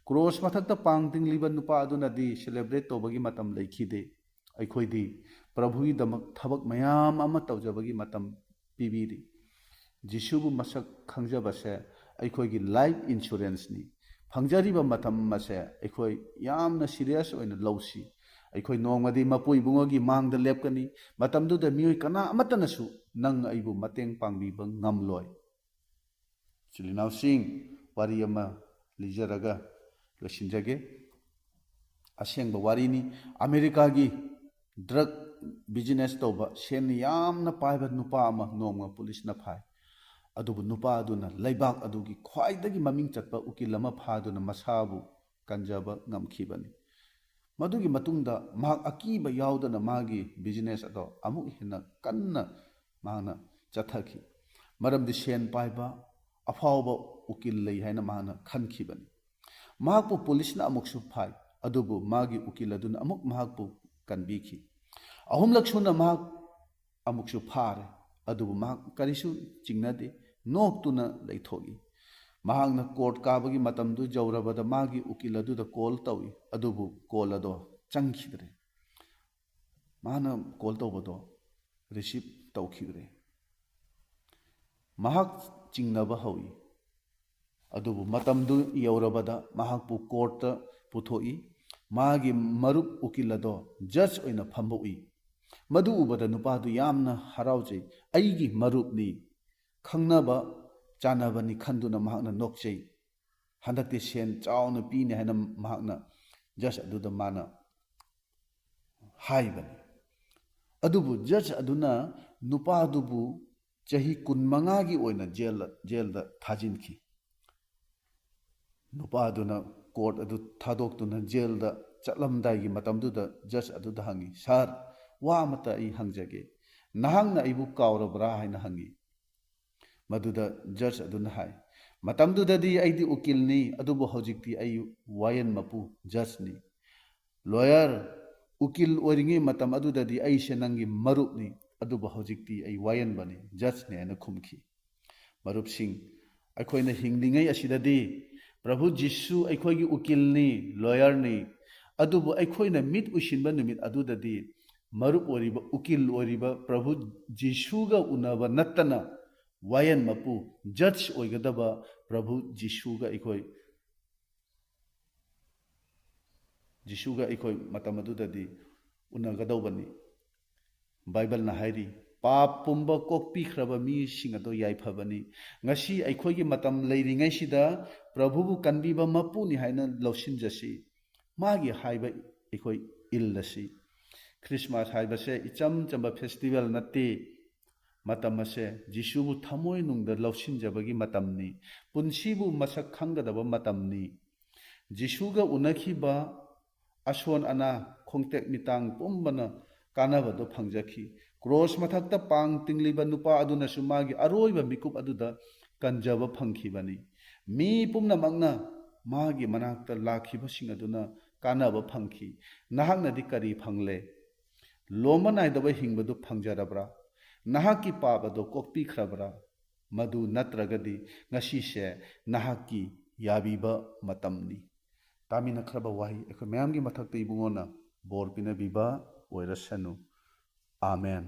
ꯀ꯭ꯔꯣꯁ ꯃꯊꯛꯇ ꯄꯥꯡ ꯇꯤꯡꯂꯤꯕ ꯅꯨꯄꯥ ꯑꯗꯨꯅꯗꯤ celebrate ꯇꯧꯕꯒꯤ ꯃꯇꯝ ꯂꯩꯈꯤꯗꯦ꯫ ꯑꯩꯈꯣꯏꯗꯤ ꯄ꯭ꯔꯚꯨꯒꯤꯗꯃꯛ ꯊꯕꯛ ꯃꯌꯥꯝ ꯑꯃ ꯇꯧꯖꯕꯒꯤ ꯃꯇꯝ ꯄꯤꯕꯤꯔꯤ꯫ ꯖꯤꯁꯨꯕꯨ ꯃꯁꯛ ꯈꯪꯖꯕꯁꯦ ꯑꯩꯈꯣꯏꯒꯤ life insuranceꯅꯤ꯫ ꯐꯪꯖꯔꯤꯕ ꯃꯇꯝ ꯑꯁꯦ ꯑꯩꯈꯣꯏ ꯌꯥꯝꯅ serious ꯑꯣꯏꯅ ꯂꯧꯁꯤ꯫ ꯑꯩꯈꯣꯏ ꯅꯣꯡꯃꯗꯤ ꯃꯄꯨ ꯏꯕꯨꯡꯉꯣꯒꯤ ꯃꯥꯡꯗ ꯂꯦꯞꯀꯅꯤ꯫ ꯃꯇꯝꯗꯨꯗ ꯃꯤꯑꯣꯏ ꯀꯅꯥ ꯑꯃꯠꯇꯅꯁꯨ ꯅꯪ ꯑꯩꯕꯨ ꯃꯇꯦꯡ ꯄꯥꯡꯕꯤꯕ ꯉꯝꯂꯣꯏ꯫ ꯏꯆꯤꯜ ꯏꯅꯥꯎꯁꯤꯡ, ꯋꯥꯔꯤ ꯑꯃ ꯂꯤꯖꯔꯒ ꯂꯣꯏꯁꯤꯟꯖꯒꯦ꯫ ꯑꯁꯦꯡꯕ ꯋꯥꯔꯤꯅꯤ꯫ ꯑꯃꯦꯔꯤꯀꯥꯒꯤ drug business ꯇꯧꯕ, ꯁꯦꯟ ꯌꯥꯝꯅ ꯄꯥꯏꯕ ꯅꯨꯄꯥ ꯑꯃ ꯅꯣꯡꯃ ꯄꯨꯂꯤꯁꯅ ꯐꯥꯏ꯫ ꯑꯗꯨꯕꯨ ꯅꯨꯄꯥ ꯑꯗꯨꯅ ꯂꯩꯕꯥꯛ ꯑꯗꯨꯒꯤ ꯈ꯭ꯋꯥꯏꯗꯒꯤ ꯃꯃꯤꯡ ꯆꯠꯄ ꯎꯀꯤꯜ ꯑꯃ ꯐꯥꯗꯨꯅ ꯃꯁꯥꯕꯨ ꯀꯟꯖꯕ ꯉꯝꯈꯤꯕꯅꯤ꯫ ꯃꯗꯨꯒꯤ ꯃꯇꯨꯡꯗ ꯃꯍꯥꯛ ꯑꯀꯤꯕ ꯌꯥꯎꯗꯅ ꯃꯥꯒꯤ business ꯑꯗꯣ ꯑꯃꯨꯛ ꯍꯦꯟꯅ ꯀꯟꯅ ꯃꯍꯥꯛꯅ ꯆꯠꯊꯈꯤ꯫ ꯃꯔꯝꯗꯤ ꯁꯦꯟ ꯄꯥꯏꯕ ꯑꯐꯥꯎꯕ ꯎꯀꯤꯜ ꯂꯩ ꯍꯥꯏꯅ ꯃꯍꯥꯛꯅ ꯈꯟꯈꯤꯕꯅꯤ꯫ ꯃꯍꯥꯛꯄꯨ ꯄꯨꯂꯤꯁꯅ ꯑꯃꯨꯛꯁꯨ ꯐꯥꯏ, ꯑꯗꯨꯕꯨ ꯃꯥꯒꯤ ꯎꯀꯤꯜ ꯑꯗꯨꯅ ꯑꯃꯨꯛ ꯃꯍꯥꯛꯄꯨ ꯀꯟꯕꯤꯈꯤ꯫ ꯑꯍꯨꯝꯂꯛ ꯁꯨꯅ ꯃꯍꯥꯛ ꯑꯃꯨꯛꯁꯨ ꯐꯥꯔꯦ, ꯑꯗꯨꯕꯨ ꯃꯍꯥꯛ ꯀꯔꯤꯁꯨ ꯆꯤꯡꯅꯗꯦ, ꯅꯣꯛꯇꯨꯅ ꯂꯩꯊꯣꯛꯏ꯫ ꯃꯍꯥꯛꯅ ꯀꯣꯔꯠ ꯀꯥꯕꯒꯤ ꯃꯇꯝꯗꯨ ꯌꯧꯔꯕꯗ ꯃꯥꯒꯤ ꯎꯀꯤꯜ ꯑꯗꯨꯗ ꯀꯣꯜ ꯇꯧꯏ, ꯑꯗꯨꯕꯨ ꯀꯣꯜ ꯑꯗꯣ ꯆꯪꯈꯤꯗ꯭ꯔꯦ꯫ ꯃꯥꯅ ꯀꯣꯜ ꯇꯧꯕꯗꯣ ꯔꯤꯁꯤꯞ ꯇꯧꯈꯤꯗ꯭ꯔꯦ꯫ ꯃꯍꯥꯛ ꯆꯤꯡꯅꯕ ꯍꯧꯏ꯫ ꯑꯗꯨꯕꯨ ꯃꯇꯝꯗꯨ ꯌꯧꯔꯕꯗ ꯃꯍꯥꯛꯄꯨ ꯀꯣꯔꯠꯇ ꯄꯨꯊꯣꯛꯏ꯫ ꯃꯥꯒꯤ ꯃꯔꯨꯞ ꯎꯀꯤꯜ ꯑꯗꯣ ꯖꯖ ꯑꯣꯏꯅ ꯐꯝꯕ ꯎꯏ꯫ ꯃꯗꯨ ꯎꯕꯗ ꯅꯨꯄꯥꯗꯨ ꯌꯥꯝꯅ ꯍꯔꯥꯎꯖꯩ꯫ "ꯑꯩꯒꯤ ꯃꯔꯨꯞꯅꯤ, ꯈꯪꯅꯕ ꯆꯥꯟꯅꯕꯅꯤ" ꯈꯟꯗꯨꯅ ꯃꯍꯥꯛꯅ ꯅꯣꯛꯆꯩ꯫ ꯍꯟꯗꯛꯇꯤ ꯁꯦꯟ ꯆꯥꯎꯅ ꯄꯤꯅꯤ ꯍꯥꯏꯅ ꯃꯍꯥꯛꯅ ꯖꯖ ꯑꯗꯨꯗ ꯃꯥꯅ ꯍꯥꯏꯕꯅꯤ꯫ ꯑꯗꯨꯕꯨ ꯖꯖ ꯑꯗꯨꯅ ꯅꯨꯄꯥꯗꯨꯕꯨ ꯆꯍꯤ ꯀꯨꯟꯃꯉꯥꯒꯤ ꯑꯣꯏꯅ ꯖꯦꯜꯗ, ꯖꯦꯜꯗ ꯊꯥꯖꯤꯟꯈꯤ꯫ ꯅꯨꯄꯥꯗꯨꯅ ꯀꯣꯔꯠ ꯑꯗꯨ ꯊꯥꯗꯣꯛꯇꯨꯅ ꯖꯦꯜꯗ ꯆꯠꯂꯝꯗꯥꯏꯒꯤ ꯃꯇꯝꯗꯨꯗ ꯖꯖ ꯑꯗꯨꯗ ꯍꯪꯉꯤ, "ꯁꯥꯔ, ꯋꯥ ꯑꯃꯇ ꯑꯩ ꯍꯪꯖꯒꯦ꯫ ꯅꯍꯥꯛꯅ ꯑꯩꯕꯨ ꯀꯥꯎꯔꯕ꯭ꯔꯥ?" ꯍꯥꯏꯅ ꯍꯪꯉꯤ꯫ ꯃꯗꯨꯗ ꯖꯖ ꯑꯗꯨꯅ ꯍꯥꯏ, "ꯃꯇꯝꯗꯨꯗꯗꯤ ꯑꯩꯗꯤ ꯎꯀꯤꯜꯅꯤ, ꯑꯗꯨꯕꯨ ꯍꯧꯖꯤꯛꯇꯤ ꯑꯩ ꯋꯥꯌꯦꯟ ꯃꯄꯨ, ꯖꯖꯅꯤ꯫ ꯂꯣꯌꯔ, ꯎꯀꯤꯜ ꯑꯣꯏꯔꯤꯉꯩ ꯃꯇꯝ ꯑꯗꯨꯗꯗꯤ ꯑꯩꯁꯦ ꯅꯪꯒꯤ ꯃꯔꯨꯞꯅꯤ, ꯑꯗꯨꯕꯨ ꯍꯧꯖꯤꯛꯇꯤ ꯑꯩ ꯋꯥꯌꯦꯟꯕꯅꯤ, ꯖꯖꯅꯤ" ꯍꯥꯏꯅ ꯈꯨꯝꯈꯤ꯫ ꯃꯔꯨꯞꯁꯤꯡ, ꯑꯩꯈꯣꯏꯅ ꯍꯤꯡꯂꯤꯉꯩ ꯑꯁꯤꯗꯗꯤ ꯄ꯭ꯔꯚꯨ ꯖꯤꯁꯨ ꯑꯩꯈꯣꯏꯒꯤ ꯎꯀꯤꯜꯅꯤ, ꯂꯣꯌꯔꯅꯤ꯫ ꯑꯗꯨꯕꯨ ꯑꯩꯈꯣꯏꯅ ꯃꯤꯠ ꯎꯏꯁꯤꯟꯕ ꯅꯨꯃꯤꯠ ꯑꯗꯨꯗꯗꯤ ꯃꯔꯨꯞ ꯑꯣꯏꯔꯤꯕ, ꯎꯀꯤꯜ ꯑꯣꯏꯔꯤꯕ ꯄ꯭ꯔꯚꯨ ꯖꯤꯁꯨꯒ ꯎꯅꯕ ꯅꯠꯇꯅ ꯋꯥꯌꯦꯟ ꯃꯄꯨ, ꯖꯖ ꯑꯣꯏꯒꯗꯕ ꯄ꯭ꯔꯚꯨ ꯖꯤꯁꯨꯒ ꯑꯩꯈꯣꯏ, ꯖꯤꯁꯨꯒ ꯑꯩꯈꯣꯏ ꯃꯇꯝ ꯑꯗꯨꯗꯗꯤ ꯎꯅꯒꯗꯧꯕꯅꯤ꯫ ꯕꯥꯏꯕꯜꯅ ꯍꯥꯏꯔꯤ, "ꯄꯥꯞ ꯄꯨꯝꯕ ꯀꯣꯛꯄꯤꯈ꯭ꯔꯕ ꯃꯤꯁꯤꯡ ꯑꯗꯣ ꯌꯥꯏꯐꯕꯅꯤ"꯫ ꯉꯁꯤ ꯑꯩꯈꯣꯏꯒꯤ ꯃꯇꯝ ꯂꯩꯔꯤꯉꯩꯁꯤꯗ ꯄ꯭ꯔꯚꯨꯕꯨ ꯀꯟꯕꯤꯕ ꯃꯄꯨꯅꯤ ꯍꯥꯏꯅ ꯂꯧꯁꯤꯟꯖꯁꯤ꯫ ꯃꯥꯒꯤ ꯍꯥꯏꯕ ꯑꯩꯈꯣꯏ ꯏꯜꯂꯁꯤ꯫ ꯈ꯭ꯔꯤꯁꯃꯥꯁ ꯍꯥꯏꯕꯁꯦ ꯏꯆꯝ ꯆꯝꯕ ꯐꯦꯁꯇꯤꯚꯦꯜ ꯅꯠꯇꯦ꯫ ꯃꯇꯝ ꯑꯁꯦ ꯖꯤꯁꯨꯕꯨ ꯊꯃꯣꯏꯅꯨꯡꯗ ꯂꯧꯁꯤꯟꯖꯕꯒꯤ ꯃꯇꯝꯅꯤ꯫ ꯄꯨꯟꯁꯤꯕꯨ ꯃꯁꯛ ꯈꯪꯒꯗꯕ ꯃꯇꯝꯅꯤ꯫ ꯖꯤꯁꯨꯒ ꯎꯅꯈꯤꯕ ꯑꯁꯣꯟ ꯑꯅꯥ, ꯈꯣꯡꯇꯦꯛ ꯃꯤꯇꯥꯡ ꯄꯨꯝꯕꯅ ꯀꯥꯟꯅꯕꯗꯨ ꯐꯪꯖꯈꯤ꯫ ꯀ꯭ꯔꯣꯁ ꯃꯊꯛꯇ ꯄꯥꯡ ꯇꯤꯡꯂꯤꯕ ꯅꯨꯄꯥ ꯑꯗꯨꯅꯁꯨ ꯃꯥꯒꯤ ꯑꯔꯣꯏꯕ ꯃꯤꯀꯨꯞ ꯑꯗꯨꯗ ꯀꯟꯖꯕ ꯐꯪꯈꯤꯕꯅꯤ꯫ ꯃꯤ ꯄꯨꯝꯅꯃꯛꯅ ꯃꯥꯒꯤ ꯃꯅꯥꯛꯇ ꯂꯥꯛꯈꯤꯕꯁꯤꯡ ꯑꯗꯨꯅ ꯀꯥꯟꯅꯕ ꯐꯪꯈꯤ꯫ ꯅꯍꯥꯛꯅꯗꯤ ꯀꯔꯤ ꯐꯪꯂꯦ? ꯂꯣꯝꯕ ꯅꯥꯏꯗꯕ ꯍꯤꯡꯕꯗꯨ ꯐꯪꯖꯔꯕ꯭ꯔꯥ? ꯅꯍꯥꯛꯀꯤ ꯄꯥꯞ ꯑꯗꯨ ꯀꯣꯛꯄꯤꯈ꯭ꯔꯕ꯭ꯔꯥ? ꯃꯗꯨ ꯅꯠꯇ꯭ꯔꯒꯗꯤ ꯉꯁꯤꯁꯦ ꯅꯍꯥꯛꯀꯤ ꯌꯥꯕꯤꯕ ꯃꯇꯝꯅꯤ꯫ ꯇꯥꯃꯤꯟꯅꯈ꯭ꯔꯕ ꯋꯥꯍꯩ ꯑꯩꯈꯣꯏ ꯃꯌꯥꯝꯒꯤ ꯃꯊꯛꯇ ꯏꯕꯨꯡꯉꯣꯅ ꯕꯣꯔ ꯄꯤꯅꯕꯤꯕ ꯑꯣꯏꯔꯁꯅꯨ꯫ ꯑꯥꯃꯦꯟ꯫